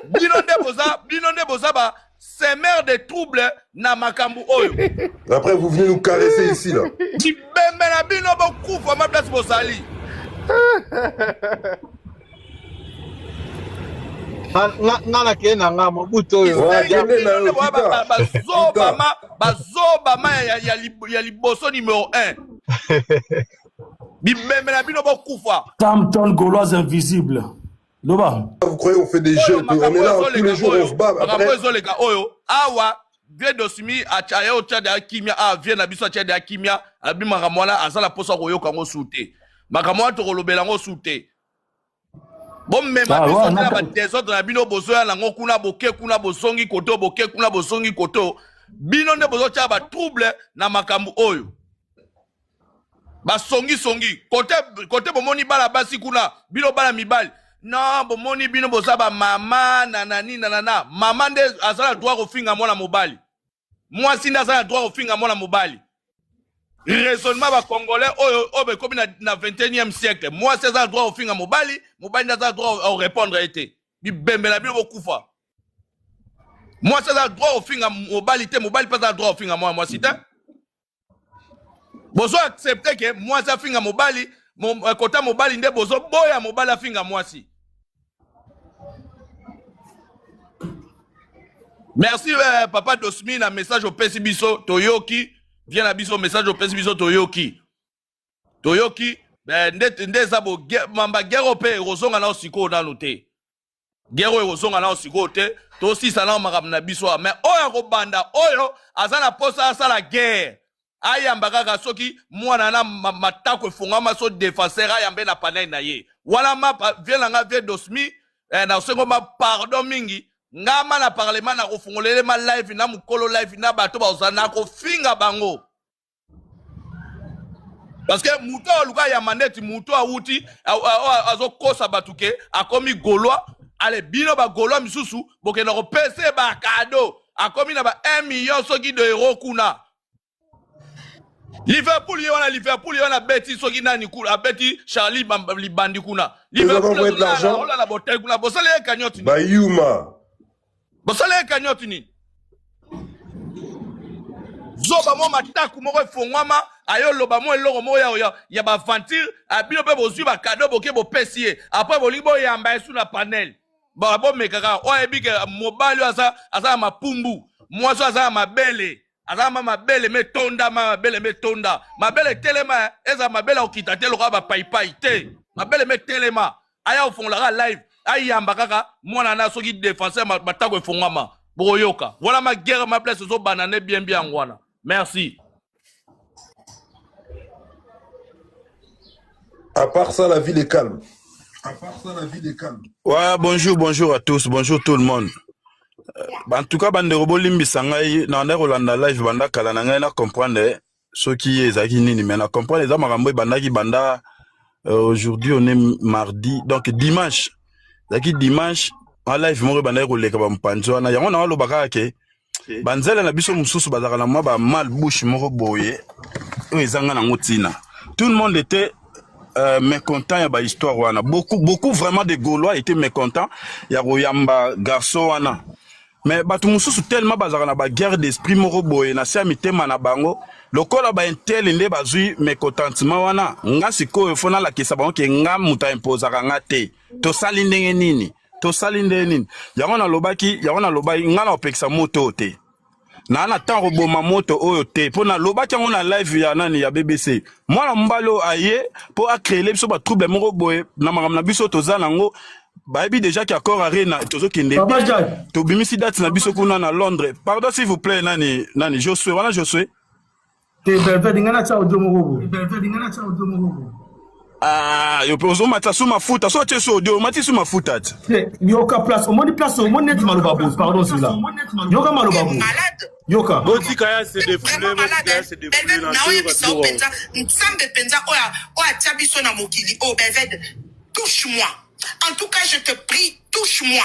S5: Bino nde boza bino nde boza ba semeur de trouble na makambo oyo.
S17: Après, vous venez nous caresser ici, là.
S5: Bibembe na bino bokufa ma place bozali.
S16: Nga nakei na nga mobutu oyo.
S5: Bazobama bazobama ya liboso numero 1. Bibembe na bino bokufa.
S1: Tamton Gauloise invisible. Loba.
S17: Vous croyez on fait des jeux, on est là tous les jours, on se bat.
S5: Makambo
S17: Après,
S5: ezoleka oyo awa vie dosimi aye otya deya kimia awa vie na biso atya deya kimia alobi makambo wana aza na mposa koyoka yango su te makambo wana tokolobela yango su te bomema
S1: Ah,
S5: biso
S1: ouais,
S5: te na
S1: nata-
S5: badesordre na bino bozoya nango kuna boke kuna bozongi koto boke kuna bozongi koto bino nde bozotya batrouble na makambo oyo basongisongi kote kote bomoni bana basi kuna bino bana mibali non bomoni bino boza bamama nanani nanana mama nde aza na droit kofinga mwana mobali mwasi nde aza na droit kofinga mwana mobali raisonnement bacongolais oyo oyo bekomi na, na 21e siècle mwasi aza na droit kofinga mobali mobali nde aza na droit korépondre ye te bibembe na bino bokufa mwasi aza na droit kofinga mobali te mobali mpe aza na droit kofinga mwana mwasi te bozo accepte ke mwasi afinga mobali mo, eh, kota mobali nde bozo boya mobali afinga mwasi merci eh, papa dosmi na message opesi biso toyoki vie na biso message opesi biso toyoki toyoki eh, nde, nde eza bo mamba gero mpe ekozonga nao sikoyo nanu te Guerre oyo ekozonga nao sikoyo te, tosisa nao makambo na biso awa. Mais oyo akobanda oyo aza na posa asala guerre ayamba kaka soki mwana na matako efongama so defenseur ayambe na panel na ye wana mapa vie na nga vie dosmi eh, na sengo ma pardon mingi nga ma na parlement na kofungolele ma live na mokolo live na bato bakozala na kofinga bango parce que moto oyo aluka ayamba neti moto awuti azokosa bato ke akomi gaulois ale bino bagaulois misusu bokenda kopesa ye bakado akomi na ba 1 million soki de euro kuna liverpool ye wana liverpool ye wana abeti soki nani kuna abeti charlie libandi kuna
S17: liverpool
S5: olala botel kuna bosala ye cagnotte nini
S17: bayuma
S5: bosala ye cagnotte nini zoba mwa mataku moko efongwama aye oloba mwa eloko moko ya, ya, ya baaventure bino mpe bozwi bakado boke bopesi ye apres bolingi boyamba ye su na panel bomeka kaka oyo ayebi ke mobali oyo aza, aza na mapumbu mwasi oyo aza na mabele aza ma mabele metonda ma mabele metonda mabele telema ezala mabele akokita te lokola bapaipai te mabele metelema aya kofongolaka live ayamba kaka mwana na soki defenseur matako efongwama bokoyoka wana ma guerre ma place ezobanda nde bien bien yango wana merci
S17: À part ça, la ville est calme.
S19: Ouais, bonjour, bonjour à tous, bonjour tout le monde. Euh, en tout cas, bandeko bolimbisa ngai na ndako kolanda live banda kala na ngai na comprendre soki ezalaki nini mais na comprendre eza makambo ebandaki banda euh, aujourd'hui on est mardi donc dimanche ezalaki dimanche en live moko ebandaki koleka bamopanzi wana yango na aloba kaka ke banzela na biso mosusu bazalaka na mwa ba mal bouche moko boye oyo ezanga nango ntina tout le monde était euh, mécontent ya bahistoire wana beaucoup, beaucoup vraiment de gaulois étaient mécontents ya koyamba garçon wana mais bato mosusu tellement bazalaka na baguerre d'esprit moko boye na se ya mitema na bango lokola baintele nde bazwi mécontentement wana nga sikoyo fo nalakisa bango ke nga moto aimpozaka nga te tosali ndenge nini tosali ndenge nini yango nalobaki yango nalobaki nga na kopekisa moto oyo te naa na ntango koboma moto oyo te mpo nalobaki yango na live ya nani ya bbc mwana mobali oyo aye mpo acreele biso batrouble moko boye na makambo na biso toza nango bayebi déjà ke accord arena tozokende bien tobimisi date na biso kuna na londres pardon s'il vous plaît nani nani josue wana josue
S1: te belvede ngai natya audio moko boye belvede ngai natya audio moko boye.
S19: Ah, yo mpe ozomata su mafuta so otie su audio omati su mafuta ti.
S1: Te, yoka place omoni place omoni neti maloba boye pardon zela yoka maloba boye yoka
S18: Botika ya se défouler, botika ya se défouler na
S13: naoyebisa yo
S18: biloko.
S13: mpenza nzambe mpenza oyo oyo atia biso na mokili oyo belved touche moi en tout cas je te prie touche moi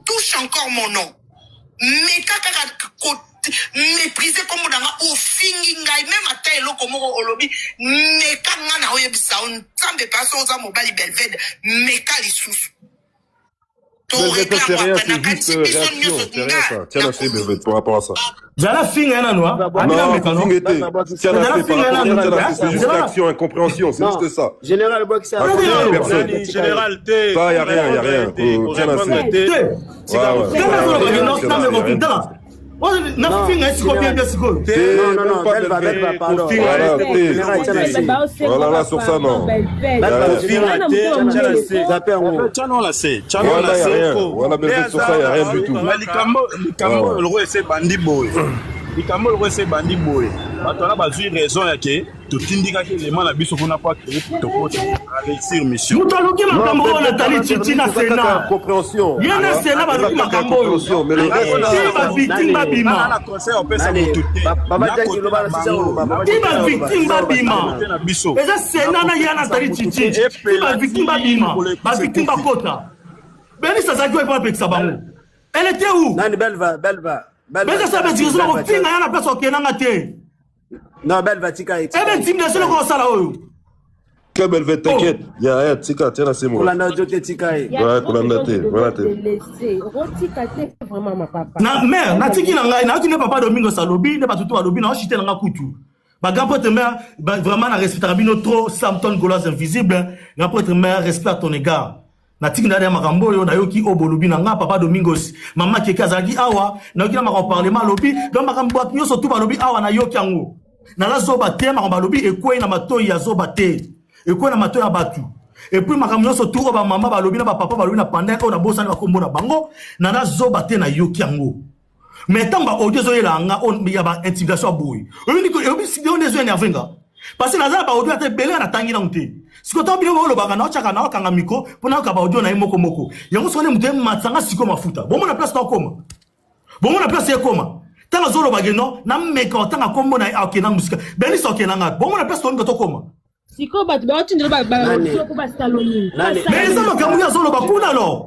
S13: touche encore mon nom meka kaka ko méprise kombo na nga ofingi ngai meme ata eloko moko olobi meka nga na oyebisa yo nzambe pasi oza mobali belved meka lisusu
S17: Belvette, ça, c'est rien, c'est juste réaction. C'est rien ça. Tiens, la Belvette, par rapport à ça.
S1: Zala finga ye nanu
S17: Non, finga te. Tiens, la par rapport à ça, tiens, la c'est juste réaction, incompréhension, c'est juste ça.
S3: Général Boxer.
S17: Raconte à personne.
S18: Nani, général te.
S17: Ça, y a rien, y a rien. Oh, Tiens, la
S18: Korépondre te.
S17: Ouais, ouais. Tiens, la C, y a rien.
S1: nafinga ye sikoyo bien bien sikoyo
S17: Te,
S3: Non, non, non,
S17: même pas
S3: Belva,
S17: Belvette.
S3: Belva, pardon.
S17: Voilà, te.
S3: Général, tiens la C.
S17: Voilà, là, sur ça, non. Y a rien.
S18: Kofinga te, tia la se.
S3: Zappé yango.
S19: Tiano la se, tiano
S17: Voilà,
S19: la
S17: y a
S19: se.
S17: rien. Voilà, Belvette, sur ça, y a rien du tout.
S19: Mais likambo likambo
S17: Ouais, ouais.
S19: eloko ese ebandi boye likambo eloko ese ebandi boye bato wana bazwi raison ya ke totindikaki elema na biso kuna po akeye protocole aréussir mission.
S1: Moto aluki
S17: Non,
S1: makambo oyo
S17: Belvette,
S1: Nathalie Chichi na
S17: eza kaka
S1: Sénat.
S17: incompréhension.
S1: Ye na
S17: Tu
S1: Sénat
S17: vois,
S1: baluki
S17: eza kaka
S1: makambo oyo.
S17: incompréhension. Mais le reste,
S1: Ti bavictime
S19: Nana
S1: babima.
S19: na conseil opesa
S3: Nani,
S19: motu te
S3: Baba
S19: na
S3: Jackie,
S19: kote
S3: loba
S19: na
S3: na sisa
S19: bango
S3: oloba,
S19: na
S3: Baba
S1: Ti
S3: Jackie, sisa oloba,
S1: bavictime
S3: sisa oloba,
S1: babima.
S19: kote na biso
S1: Eza Sénat na ye na Nathalie Chichi. Ti
S19: epela
S1: bavictime
S19: ti
S1: babima.
S19: mikolo ekusi
S1: Bavictime
S19: ekufi.
S1: bakota. Bernice azalaki oyo mpo apekisa bango. Elle était où?
S3: Nani, Belva, Belva. Belva,
S1: Bernice
S3: tia
S1: asala
S3: la C,
S1: beti ozala
S3: Belva, tia
S1: kofinga ya na place okendanga te.
S3: Non, Belva, tika ye, tika
S1: Ebe
S3: ye,
S1: intimidation
S3: tika
S1: eloko
S3: ye.
S1: osala oyo.
S17: Que Belvette,
S1: Oh.
S17: t'inquiète. Y a rien, tika, tiens, la C, moi.
S3: Kolanda audio te, tika ye.
S20: Il y a
S17: Ouais,
S20: trop de
S17: kolanda
S20: gens
S17: te,
S20: qui
S17: voilà
S20: devraient
S17: te.
S20: te laisser. Rotika te vraiment ma papa.
S1: Na mare natiki na ngai nayoki nde papa Domingos alobi nde bato to balobi naoshite na nga kutu bagrand prêtre mare vraiment na respectaka bino trop. Samton Gauloise invisible, grand prêtre mare, respect à ton égard. Natiki na ya makambo oyo nayoki oyo bolobi na nga papa Domingos, mama Keke azalaki awa, nayoki na makambo parlement alobi. Donc makambo bato nyonso tu balobi awa nayoki yango, naza zoba te. Makambo balobi ekwei na matoi ya zoba te, ekwei na matoi ya bato. Et puis makambo nyonso tu oyo bamama balobi na bapapa balobi na pandin oyo nabosani bakombo na bango, naza zoba te, nayoki yango. Mais ntango baaudio ezoyela nga oyo ya baintimidation ya boye, oyebi nde ezoénerve nga parce que naza na baaudio ata ebele natangi nango te. Sikoyo ntango bino boolobaka naotyaka naokanga micro mpo nayoka baaudio na ye moko moko yango. Sikoyo nde moto ematisanga sikoyo mafuta bomona place naokoma, bomona place ekoma ntango azolobake no nameka otanga kombo na ye akenda mosika Bernice akendanga bomona place tolinga tokoma.
S20: Sikoyo bato baotindela
S3: Nani,
S20: baopo basalo nini?
S3: nani,
S1: Mais eza makambo oyo azoloba kuna alors,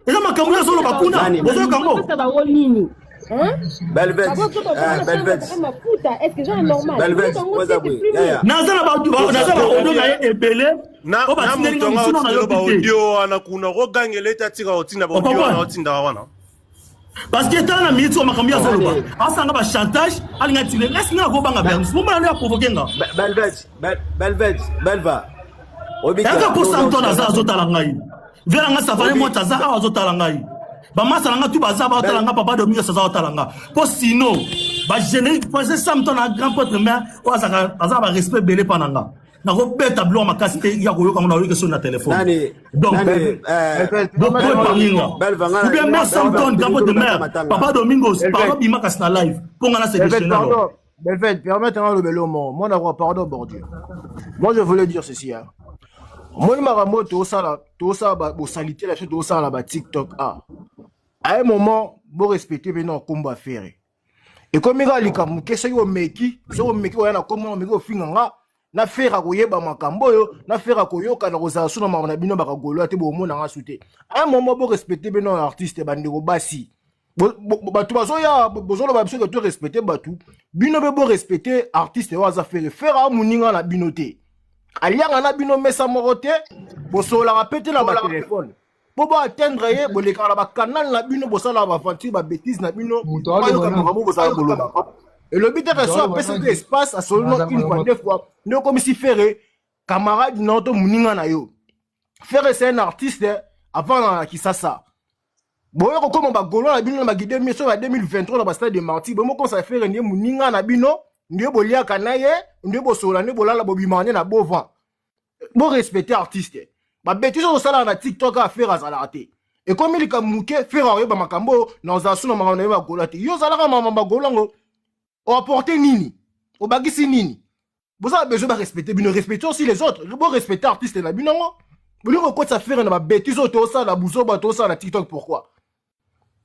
S1: eza makambo oyo azoloba kuna,
S3: nani,
S1: bozoyoka yango.
S20: Bapesa bango nini? Hein?
S3: Belvette,
S20: Babozoba
S3: eh, Belvette,
S20: mafuta, est-ce que genre normal?
S3: Belvette,
S20: Oyoka yango
S3: oza
S20: te, c'est
S3: boye,
S20: plus
S3: yaya.
S20: mieux.
S1: Naza na naza baaudio na ye ebele
S18: Na
S1: oyo
S18: na
S1: batindeli
S18: moto
S1: nga
S18: anga
S1: mosu nano
S18: otindelo
S1: nayoki te.
S18: baaudio wana kuna okogangela ete atika kotinda baaudio wana
S1: Ocomprendre
S18: otindaka wana.
S1: Parce que tala na minute oyo makambo ye azoloba
S3: Nani,
S1: asanga bachantage alinga tile esi nga nakobanga Bernice momona nde aprovoke nga.
S3: Belvette, Belvette, Belva. Oyebi
S1: Yaka
S3: ke
S1: mpo
S3: yo oza
S1: Samton
S3: otindaka
S1: aza
S3: te.
S1: azotala ngai vie na nga savane
S3: Oyebi,
S1: moto aza awa azotala ngai bamasa na nga tu baza baotala
S3: Bel,
S1: nga papa Domingos aza otala nga mpo sino bagénérique parce Samton na grand prêtre mare oyo azalaka aza na barespect ebele mpa na nga nakobeta biloko makasi te ya koyoka ngo nayoki soni na telefone.
S3: Nani,
S1: Donc
S3: nani, eh,
S1: bokoepargne nga
S3: Belva, nga
S1: ou bien
S3: na,
S1: mare
S3: Belva,
S1: Samton grand prêtre
S3: tobeta
S1: mare
S3: matanga.
S1: papa Domingos pardon
S16: Belvette,
S1: bima kasi na live mpo nga na se
S16: Belvette,
S1: déchaîne alors.
S16: pardon. Belvette, permettez-moi le bel mot. Moi, d'avoir pardon, bordure. Moi, je voulais dire ceci. Hein. Moi, makambo tosala, tosala, bosalité, la chose, tosala, ba TikTok. Ah. À un moment, bon respecter, mais non, combat ferré. Et comme il y a likambo, qu'est-ce que omeki, soki omeki oya na kombo omeki ofinga nga, na fere akoyeba makambo oyo, na fere akoyoka na kozala so na makambo na bino bakagolo te bomona nga su te. À un moment, bo respecter bino artiste bandeko basi. Bato bazoya bozoloba biso ke to respecte bato, bino mpe bo respecte artiste oyo aza fere. Fere amoninga na bino te, alianga na bino mesa moko te, bosololaka mpe te na batelefone mpo boatteindre ye, bolekaka na bakanal na bino, bosalaka baventure babétise na bino,
S21: Moto aloba
S16: bayoka
S21: nani?
S16: makambo bozala koloba. Elobi te ke
S21: Moto
S16: so
S21: aloba
S16: apesi te
S21: nani?
S16: espace asolo no
S21: Naza
S16: une fois
S21: malamu.
S16: deux fois nde okomisi fere camarade na yo to moninga na yo. Fere c'est un artiste avant na Kisasa boye kokóma bagolo na bino na baki 2000 so ba 2023 na bastade de martyr boye mokomisa fere nde moninga na bino, nde boliaka na ye, nde bosolola, nde bolala, bobimaka nde na bovan. Borespecte artiste. Babeti soki osalaka na TikTok a fere azalaka te, ekomi likambo moke fere akoyeba makambo oyo na ozala su na makambo na ye bagolo te. Yo ozalaka makambo bagolo yango oapporte nini, obakisi nini? Boza besoin ba respecter bino, respecter aussi les autres. Bo respecter artiste na bino ngo. Bolingi kokotisa Ferre na ba bêtises oyo tosala buzoba tosala na TikTok pourquoi?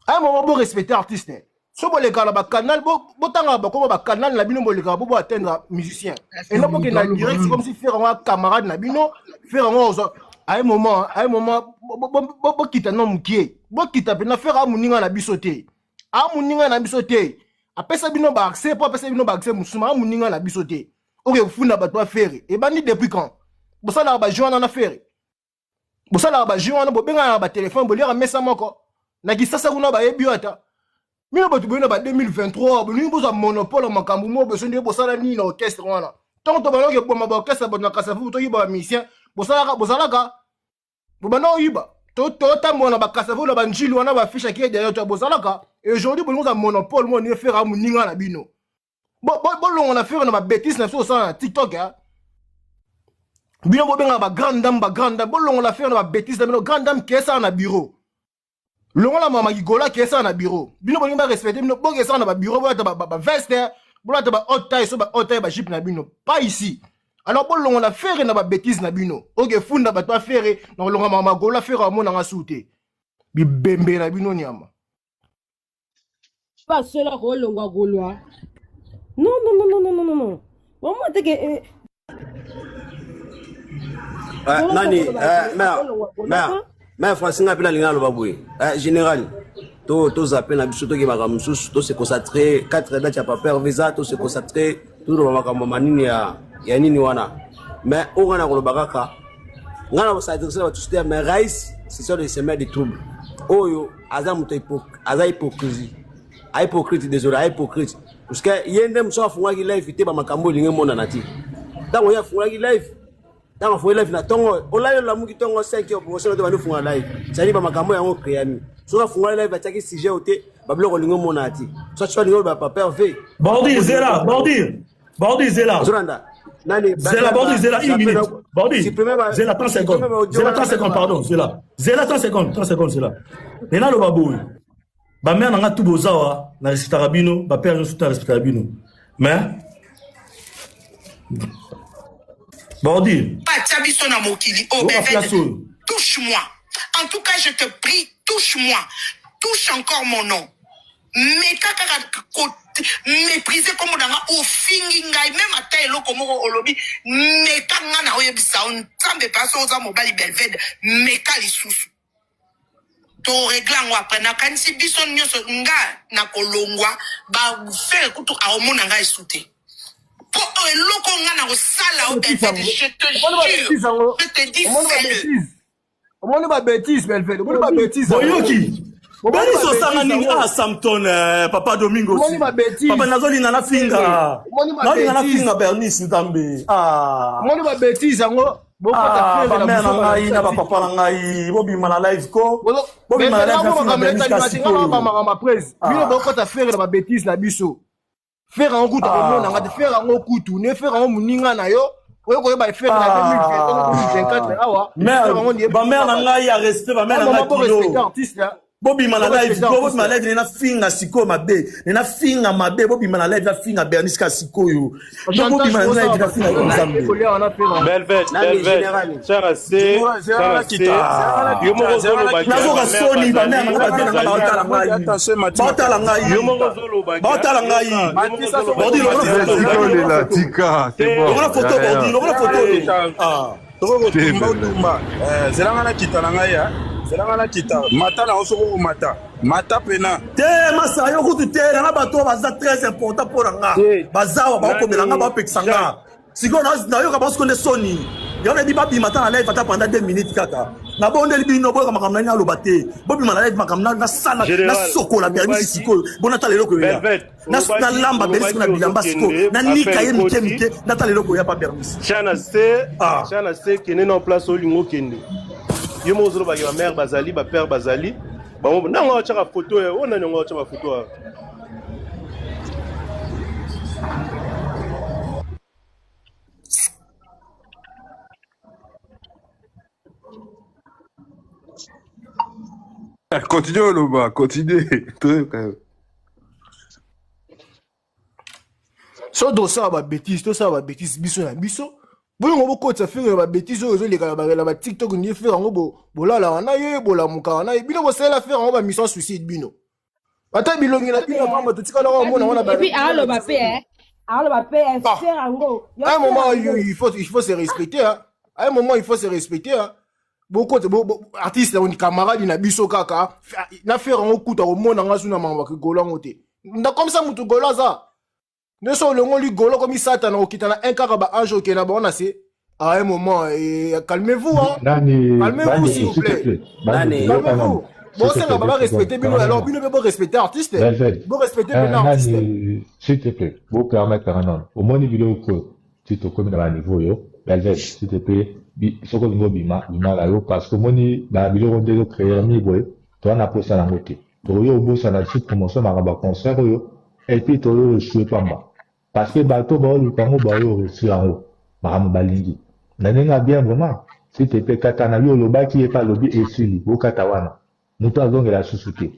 S16: À un moment bo respecter artiste. So boleka na ba canal bo botanga ba koma ba canal na bino boleka bo bo atteindre musicien. Et non bokenda direct c'est comme si Ferre ngo camarade na bino, Ferre ngo ozo à un moment, à un moment bokita no mukie. Bokita pe na Ferre amuninga na biso te. Amuninga na biso te. Apesa bino ba accès po apesa bino ba accès musuma amuninga na biso te. Oke kofunda bato ya Ferre. Ebandi depuis quand? Bosalaka ba jeu wana na Ferre. Bosalaka ba jeu wana bobengana na ba téléphone boliaka mesa moko. Na kisasa kuna bayebi yo ata. Bino bato boye na ba 2023 bolingi bozwa monopole ya makambo moko boso nde bosala nini na orchestre wana. Ntango tobandaki koboma ba orchestre bato na Kasavubu toyiba ba musicien bosalaka bozalaka bobanda koyiba totambola na ba Kasavubu na ba Njili wana ba fiche aki derrière toi bozalaka. Et aujourd'hui bolingi kozwa monopole moko ndenge Ferre amoninga na bino. Bolongo na Ferre na ba bêtises na biso osala na TikTok hein. Bino bobengaka ba grande dame ba grande dame bolongo na Ferre na ba bêtises na bino grande dame kesala na bureau. Longola mama Gigola kesala na bureau. Bino bolingi ba respecter bino bokesala na ba bureau bolata ba, ba, ba veste bolata ba haute taille so ba haute taille ba jupe na bino. Pas ici. Alors bolongo na Ferre na ba bêtises na bino. Oke funda bato ba Ferre na kolonga mama Gola Ferre amona nga su te. Bibembe na bino nyama.
S20: Pas seul akolongwa golwa. Non non non non non non non non. Omona te ke eh,
S3: Eh, nani eh, mère mère mère Francine nga mpe nalingi naloba boye eh, général to tozape na biso tokebaka mosusu to se concentrer 4 date ya paper visa to se concentrer toloba makambo manini ya, ya nini wana mais oyo nga nakoloba kaka nga na kosadresse na bato te mais rais ce sont des semeurs de trouble oyo aza moto aza hypocrisie a hypocrite désolé a hypocrite parce que ye nde mosusu afungolaki live te bamakambo elingi emonana te ntango ye afungolaki live ntango afungoli live na ntongo olali olamuki ntongo 5 heures promotion te bandi ofungola live cestadi bamakambo yango créami soki afungolaki live atiaki sujet oyo te babiloko olingi omonana te soit soki alingi oloba papa herve
S1: Bordi, zela, Bordi, Bordi, zela.
S3: Ozolanda nani
S1: Zela, Bordi, zela, une minute. Bordi, zela 30 secondes. Zela 30 secondes, pardon, zela. Zela 30 secondes, 30 secondes, zela. Nena loba boye. Ba mère nanga tout bozawa, na respectaka bino, ba père nyonso na respectaka bino. Mais Bordi,
S13: atia biso na mokili oyo
S1: oyoka place
S13: Belvede
S1: oyo.
S13: touche-moi en tout cas je te prie touche-moi touche encore mon nom meka kaka ko mépriser kombo na nga ofingi ngai meme ata eloko moko olobi meka nga na oyebisa yo nzambe pasi oza mobali Belvede meka lisusu toregle yango après nakanisi biso nyonso nga nakolongwa bafere kutu aomona ngai esu te mpo eloko nga nakosala o
S16: Bêtise
S13: Belvede
S16: yango.
S13: je te
S16: Omoni ba bêtise
S13: jure
S16: yango.
S13: je te dis
S16: Omoni ba
S13: fais-le
S16: bêtise. Omoni ba bêtise Belvede. Omoni ba bêtise yango.
S1: Boyoki.
S16: Omoni
S1: Bernice
S16: ba
S1: osanga
S16: bêtise
S1: nini
S16: yango.
S1: ah Samton eh, papa Domingo
S16: Omoni
S1: aussi.
S16: ba bêtise.
S1: Papa nazolinga nafinga.
S16: Omoni ba
S1: Nazolinga
S16: bêtise.
S1: nafinga Bernice Nzambe. Ah.
S16: Omoni ba bêtise yango. Bokota
S1: Ah,
S16: Ferre na
S1: bamère na
S16: buzoba na
S1: ngai
S16: biso
S1: na
S16: ya
S1: bapapa
S16: TikTok.
S1: na ngai bobima na live ko bobima na
S16: Belvede
S1: live
S16: yango
S1: nafinga
S16: makambo
S1: Bernice
S16: etali
S1: kasi
S16: bati nga na
S1: sikoyo.
S16: bamakambo prese. Bino
S1: Ah.
S16: bokota Ferre na ba bêtise na biso. Ferre yango kutu akomona nga te. Ferre yango kutu ne Ferre yango moninga na yo. Oyo koyeba Ferre na 2023 2024 awa. Ferre yango
S1: Mère, bamère na ngai ya respect bamère na
S16: Maman
S1: ngai
S16: bo respecter
S1: kilo
S16: artiste hein.
S1: bobima na
S16: Bo
S1: live
S16: respecter
S1: ko bobima
S16: artiste.
S1: na live nena finga sikoyo mabe nena finga mabe bobima na live nafinga Bernice ka sikoyo donc
S16: Chantage
S1: bobima na
S16: bosala
S1: live nafinga
S16: bato
S1: Nzambe
S16: kolia wana Ferre yango.
S18: Belvet,
S3: nani
S18: Belvet,
S3: général
S18: tiaka se, tiaka se, yo moko ozoloba ke
S1: nazoka
S18: bamare
S1: soni bamère na
S18: bazali,
S1: ngai bavie na ngai
S18: bazali.
S1: baotala ngai baotala ngai
S18: Yo moko ozoloba ke,
S1: baotala ngai
S18: yoka, yo moko ozoloba
S1: Bordi
S18: ke
S1: longola
S18: bamare
S1: foto
S17: Tika
S18: bazali.
S17: olela, tika, c'est bon.
S1: longola
S17: Ya
S1: foto Bordi
S17: rien.
S1: longola foto oyo ah
S19: soko
S17: Te
S19: kotumba
S17: Belvede.
S19: otumba Eh, zela nga nakita na ngai ya zela nga nakita mata na yo soko komata mata pena
S1: te masa yo kutu te nanga bato oyo baza très important mpo na nga
S18: Te,
S1: baza awa baokomela nga
S18: nani,
S1: baopekisa nga
S18: Jacques,
S1: sikoyo nayoka bango sikoyo nde soni yango nayebi babima ata na live ata pendant 2 minutes kaka nabondeli bino boyoka makambo nani aloba te bobima na live makambo nasala
S18: Général,
S1: nasokola Bernice
S18: olobaki,
S1: sikoyo bo natala eloko eya
S18: Belvet, olobaki,
S1: nalamba Bernice
S18: olobaki
S1: na bilamba sikoyo
S18: ozokende,
S1: nanika
S18: appel
S1: ye mike
S18: ekoti,
S1: mike natala eloko eya pa Bernice
S18: tia na se,
S1: ah
S18: tia na se, kende na place olingi okende. Yo moko ozolobaki bamare bazali, bapere bazali, bango nango atiaka foto ya, oyo nani yango atia bafoto ya.
S17: Continue oloba, continue. Toyoka yo.
S16: So tosala babétise, tosala babétise biso na biso. Bolingo bokotisa Ferre na babétise oyo ezoleka na batiktok. Nde Ferre yango bolalaka na ye, bolamukaka na ye. Bino bosalela Ferre yango bamission suicide. Bino ata bilongi na bino pamba, totikalaka omona wana.
S20: Et puis aloba mpe, aloba mpe Ferre yango.
S16: À un moment, il faut se respecter, hein. À un moment, il faut se respecter, hein. Bokota artiste camarade na biso kaka na Ferre yango, kuta komona nga su na makambo ya golo yango te. Nda comme ça, mutu golo aza nyonso, olongoli golo komi satana, okita na un kaka baange, okende na bango na se. À un moment, et calmez-vous, hein.
S15: Nani?
S16: Calmez-vous, s'il vous plaît. Calmez-vous. Bosenga baba respecter bino, alors bino mpe borespecter artiste, borespecter mpe na artiste.
S15: Nani, s'il te plaît, bopermettre nano. Omoni biloko ti tokomi na baniveau oyo. Belvet, s'il te plaît, soki olingi obima, bima na yo, parce que omoni babiloko nde ezocréer mi boye. Toza na posa nango te. Tokoki kobosana lisusu promotion, makambo ya concert oyo, et puis toyo échouer pamba, parce que bato baoluka yango, baoyo reçu yango, makambo balingi na ndenge ya bien. Vraiment, s'il te plaît, kata na yo. Olobaki, ye mpe alobi, esili. Bokata wana, moto azongela susu te,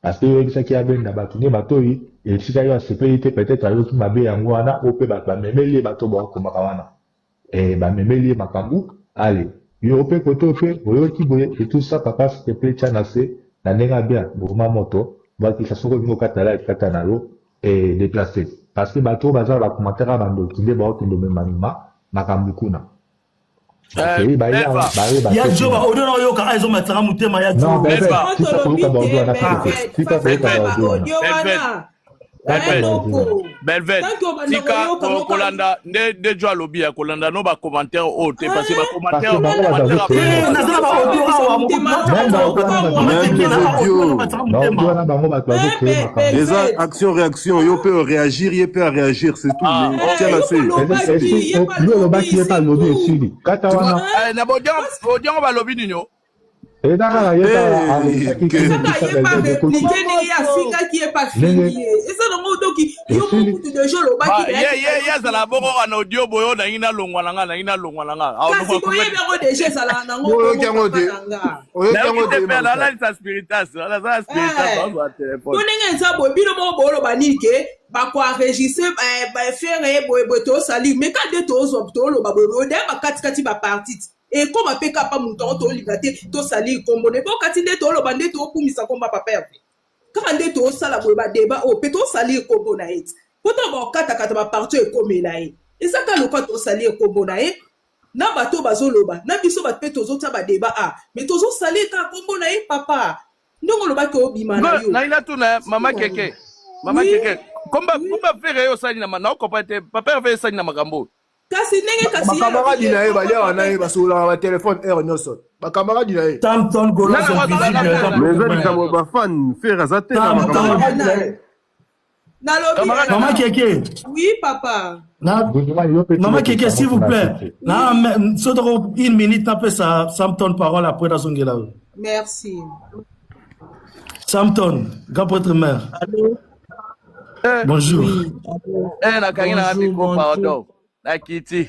S15: parce que oyebisaki abenda bato nde matoi esika yo asepeli te. Peut-être ayoki mabe yango wana oyo mpe bato bamemeli ye, bato bakomaka wana, bamemeli ye makambo. Ale yo mpe kote oyo mpe oyoki boye et tout ça. Papa, s'il te plaît, tia na se na ndenge ya bien. Mouvement moto bwakisa. Soki olingi okata la, kata na yo e déplace, parce que bato oyo baza na bacommentaire ya bandoki nde baokende omemamema makambo kuna.
S1: Ya joba, audio na oyoka a ezomatisaka motema ya.
S15: Non, tika koyoka baaudio wana, tika koyoka baaudio
S9: wana.
S5: Belvet, tika kolanda nde jo alobi ya kolanda no bacommentaire oyo te, parce que bacommentaire
S1: Naza na baaudio awa.
S15: Wana bango bato bazocréer makambo.
S17: Eza action réaction. Yo mpe réagir, ye mpe aréagir, c'est tout. Tia na se.
S15: Yo olobaki, ye mpe alobi, esili, kata wana.
S5: Na bodiango balobi nini o?
S15: Eza kaka ye.
S9: Réplique ndenge afingaki ye, pafingi ye, eza nango. Doki yo mokutu deja olobaki.
S5: Ye azala bongo na audio boye oyo nangi nalongwa na nga, nangi nalongwa na nga.
S9: Kasi boyebi yango deja, ezalaka nango.
S16: Oyoki yango te?
S5: Oyoki yango te? Nalalisa spiritas, nazala spiritas, azwa telefone.
S9: Po ndenge eza boye, bino moko booloba nini ke bakoenregistre Ferre boye boye, tosali mais ka nde tozwa, toloba boye boye, daye bakatikati baparti ekóma mpe kapa moto yango tolinga te tosali nkombo ne bokati nde toloba nde tokumisa komba papa Herve. Kaka nde tosala boye badeba oyo mpe tosali ekombo na ye ti po ntango bakokatakata baparti oyo ekomela ye, eza kaka lokwa tosali ekombo na ye na bato oyo bazoloba na biso. Bato mpe tozotia badeba a mais tozosali kaka kombo na ye. Papa, ndenge olobaki obima na yo.
S5: Ngai natuna mama Keke, mama Keke, komba komba Ferre oyo osali na naokopa te. Papa Herve esali na makambo oyo.
S9: Kasi ndenge kasi
S16: Bakamaradi na ye baliaka na ye, basololaka batelefone heure nyonso, bakamaradi na ye.
S1: Tamton.
S18: Mais eza likambo ya bafan, Ferre aza te na makambo.
S9: Nalobi.
S1: Mama Keke.
S9: Oui, papa.
S1: Mama Keke, s'il vous plaît, na sotoko une minute, napesa Samton parole, après nazongela yo.
S9: Merci.
S1: Samton, grand prêtre mère.
S5: Allô?
S1: Bonjour.
S5: Oui. Eh, nakangi na micro, pardon, nakiti.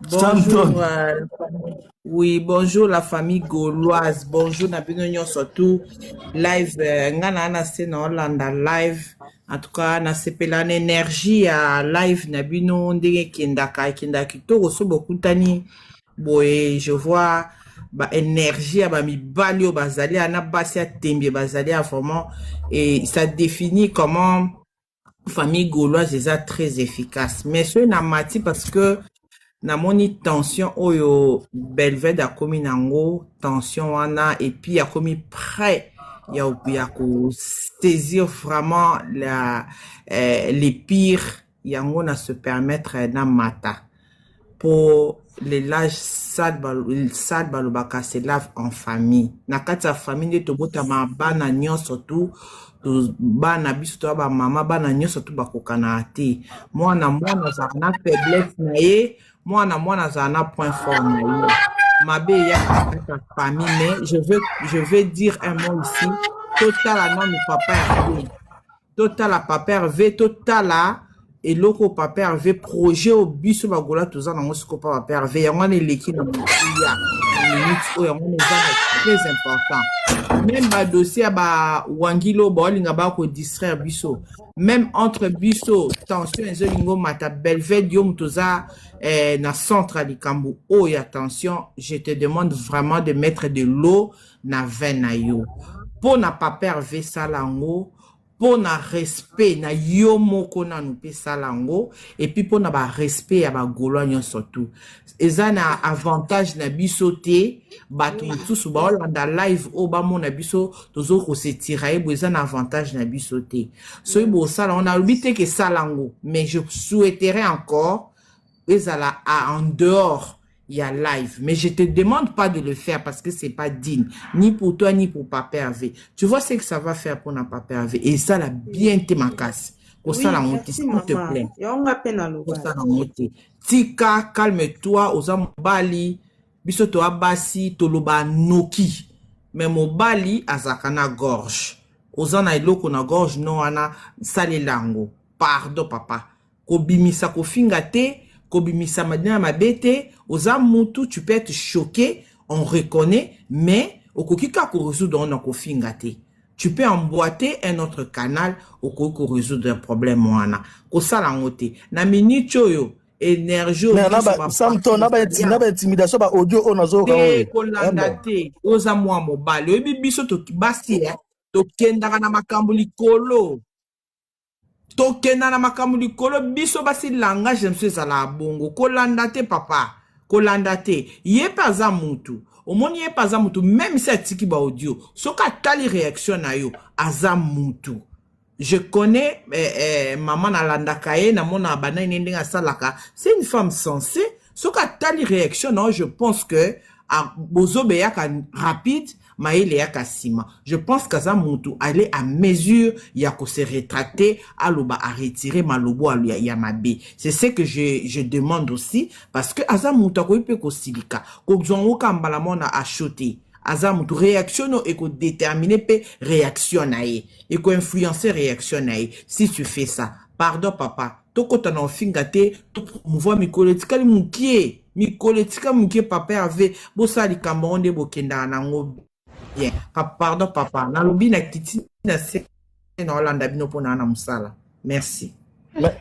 S9: Bonjour, oui, bonjour la famille gauloise, bonjour na bino nyonso tout live. Nga na se na olanda live. En tout cas, nasepela na énergie ya live na bino, ndenge ekendaka, ekendaka kitoko. So bokutani boye, je vois ba énergie ya bamibali oyo bazali ya na basi ya tembe bazali ya vraiment, et ça définit comment famille gauloise eza très efficace. Mais soki na mati, parce que namoni tension oyo Belvede akomi nango, tension wana, et puis akomi prêt ya kosaisir vraiment les pires. Yango na se permettre na mata po le linge sale, sale balobaka se lave en famille. Na kati ya famille nde tobotama bana nyonso tu, bana biso toya bamama, bana nyonso tu bakokanaka te. Mwana mwana azalaka na faiblesse na ye, mwana mwana azala na point fort na ye. Mabe eyaka na kati ya famille. Mais je veux dire un mot ici: totala nanu papa Herve, totala papa Herve, totala.
S21: Eloko oyo papa Herve, projet oyo biso ba Gola toza nango sikoyo pa papa Herve, yango wana eleki na motuya na minute oyo, yango wana eza na très important. Même ba dossier ya ba Wangilo baolinga ba ko distraire biso. Même entre biso tension ezolinga omata. Belvede, yo moto oza eh, na centre ya likambo oyo ya tension, je te demande vraiment de mettre de l'eau na vin na yo. Mpo na papa Herve, sala yango mpo na respect na yo moko nanu mpe sala yango, et puis mpo na ba respect ya ba Gaulois nyonso tu. Eza na avantage na biso te bato mosusu baolanda live oyo bamona biso tozo kose tirailler boye. Eza na avantage na biso te. Soki bosala yango, nalobi te ke sala yango, mais je souhaiterais encore ezala en dehors ya live. Mais je te demande pas de le faire parce que c'est pas digne, ni pour toi ni pour Papa Hervé. Tu vois ce que ça va faire pour na Papa Hervé et ça la bien te makasi. Kosala
S9: Oui,
S21: yango te,
S9: merci
S21: s'il te
S9: mama.
S21: plaît.
S9: Yango nga mpe naloba.
S21: Kosala yango te. Tika, calme-toi, oza mobali, biso toa basi toloba noki. Mais mobali azalaka na gorge. Oza na eloko na gorge no wana, salela yango. Pardon papa. Kobimisa kofinga te, kobimisa madina ya mabe te. Oza mutu, tu peux être choqué, on reconnaît, mais okoki kaka korésoudre yango na kofinga te. Tu peux emboîter un autre canal, okoki korésoudre problème wana. Kosala yango te na minute oyo, énergie oyo
S1: Mais na
S21: biso
S1: ba Samton na ba na ba intimidation, ba audio oyo nazoyoka
S21: te
S1: oyo.
S21: Kolanda
S1: Embo.
S21: te, oza mwa mobali, oyebi biso basi eh, tokendaka na makambo likolo, tokenda na makambo likolo. Biso basi, langage na biso ezalaka bongo. Kolanda te papa, kolanda te. Ye mpe aza mutu, omoni, ye mpe aza mutu. Même si atiki baaudio, soki atali réaction na yo, aza mutu. Je connais mama, nalandaka ye, namona banani ndenge asalaka. C'est une femme sensée. Soki atali réaction na yo, je pense que ah, bozoba eyaka rapide, mayele eyaka nsima. Je pense qu'aza mutu ale à mesure ya kose rétracter, aloba aretirer malobo ya mabe. C'est ce que je demande aussi, parce que aza mutu, akoki mpe kosilika, kozwa yango ka mbala mona achaud te. Aza mutu, réaction no ekodétermine mpe réaction na ye, ekoinfluence réaction na ye. Si tu fais ça, pardon papa, tokɔta na ofinga te, topromouvoir. Mikolo etikali mokie, mikolo etika mokie. Papa Herve, bosala likambo yango nde bokendaka nango bien. Pardon papa, nalobi na kiti na se, na olanda bino mpona na mosala. Merci.
S1: Merci.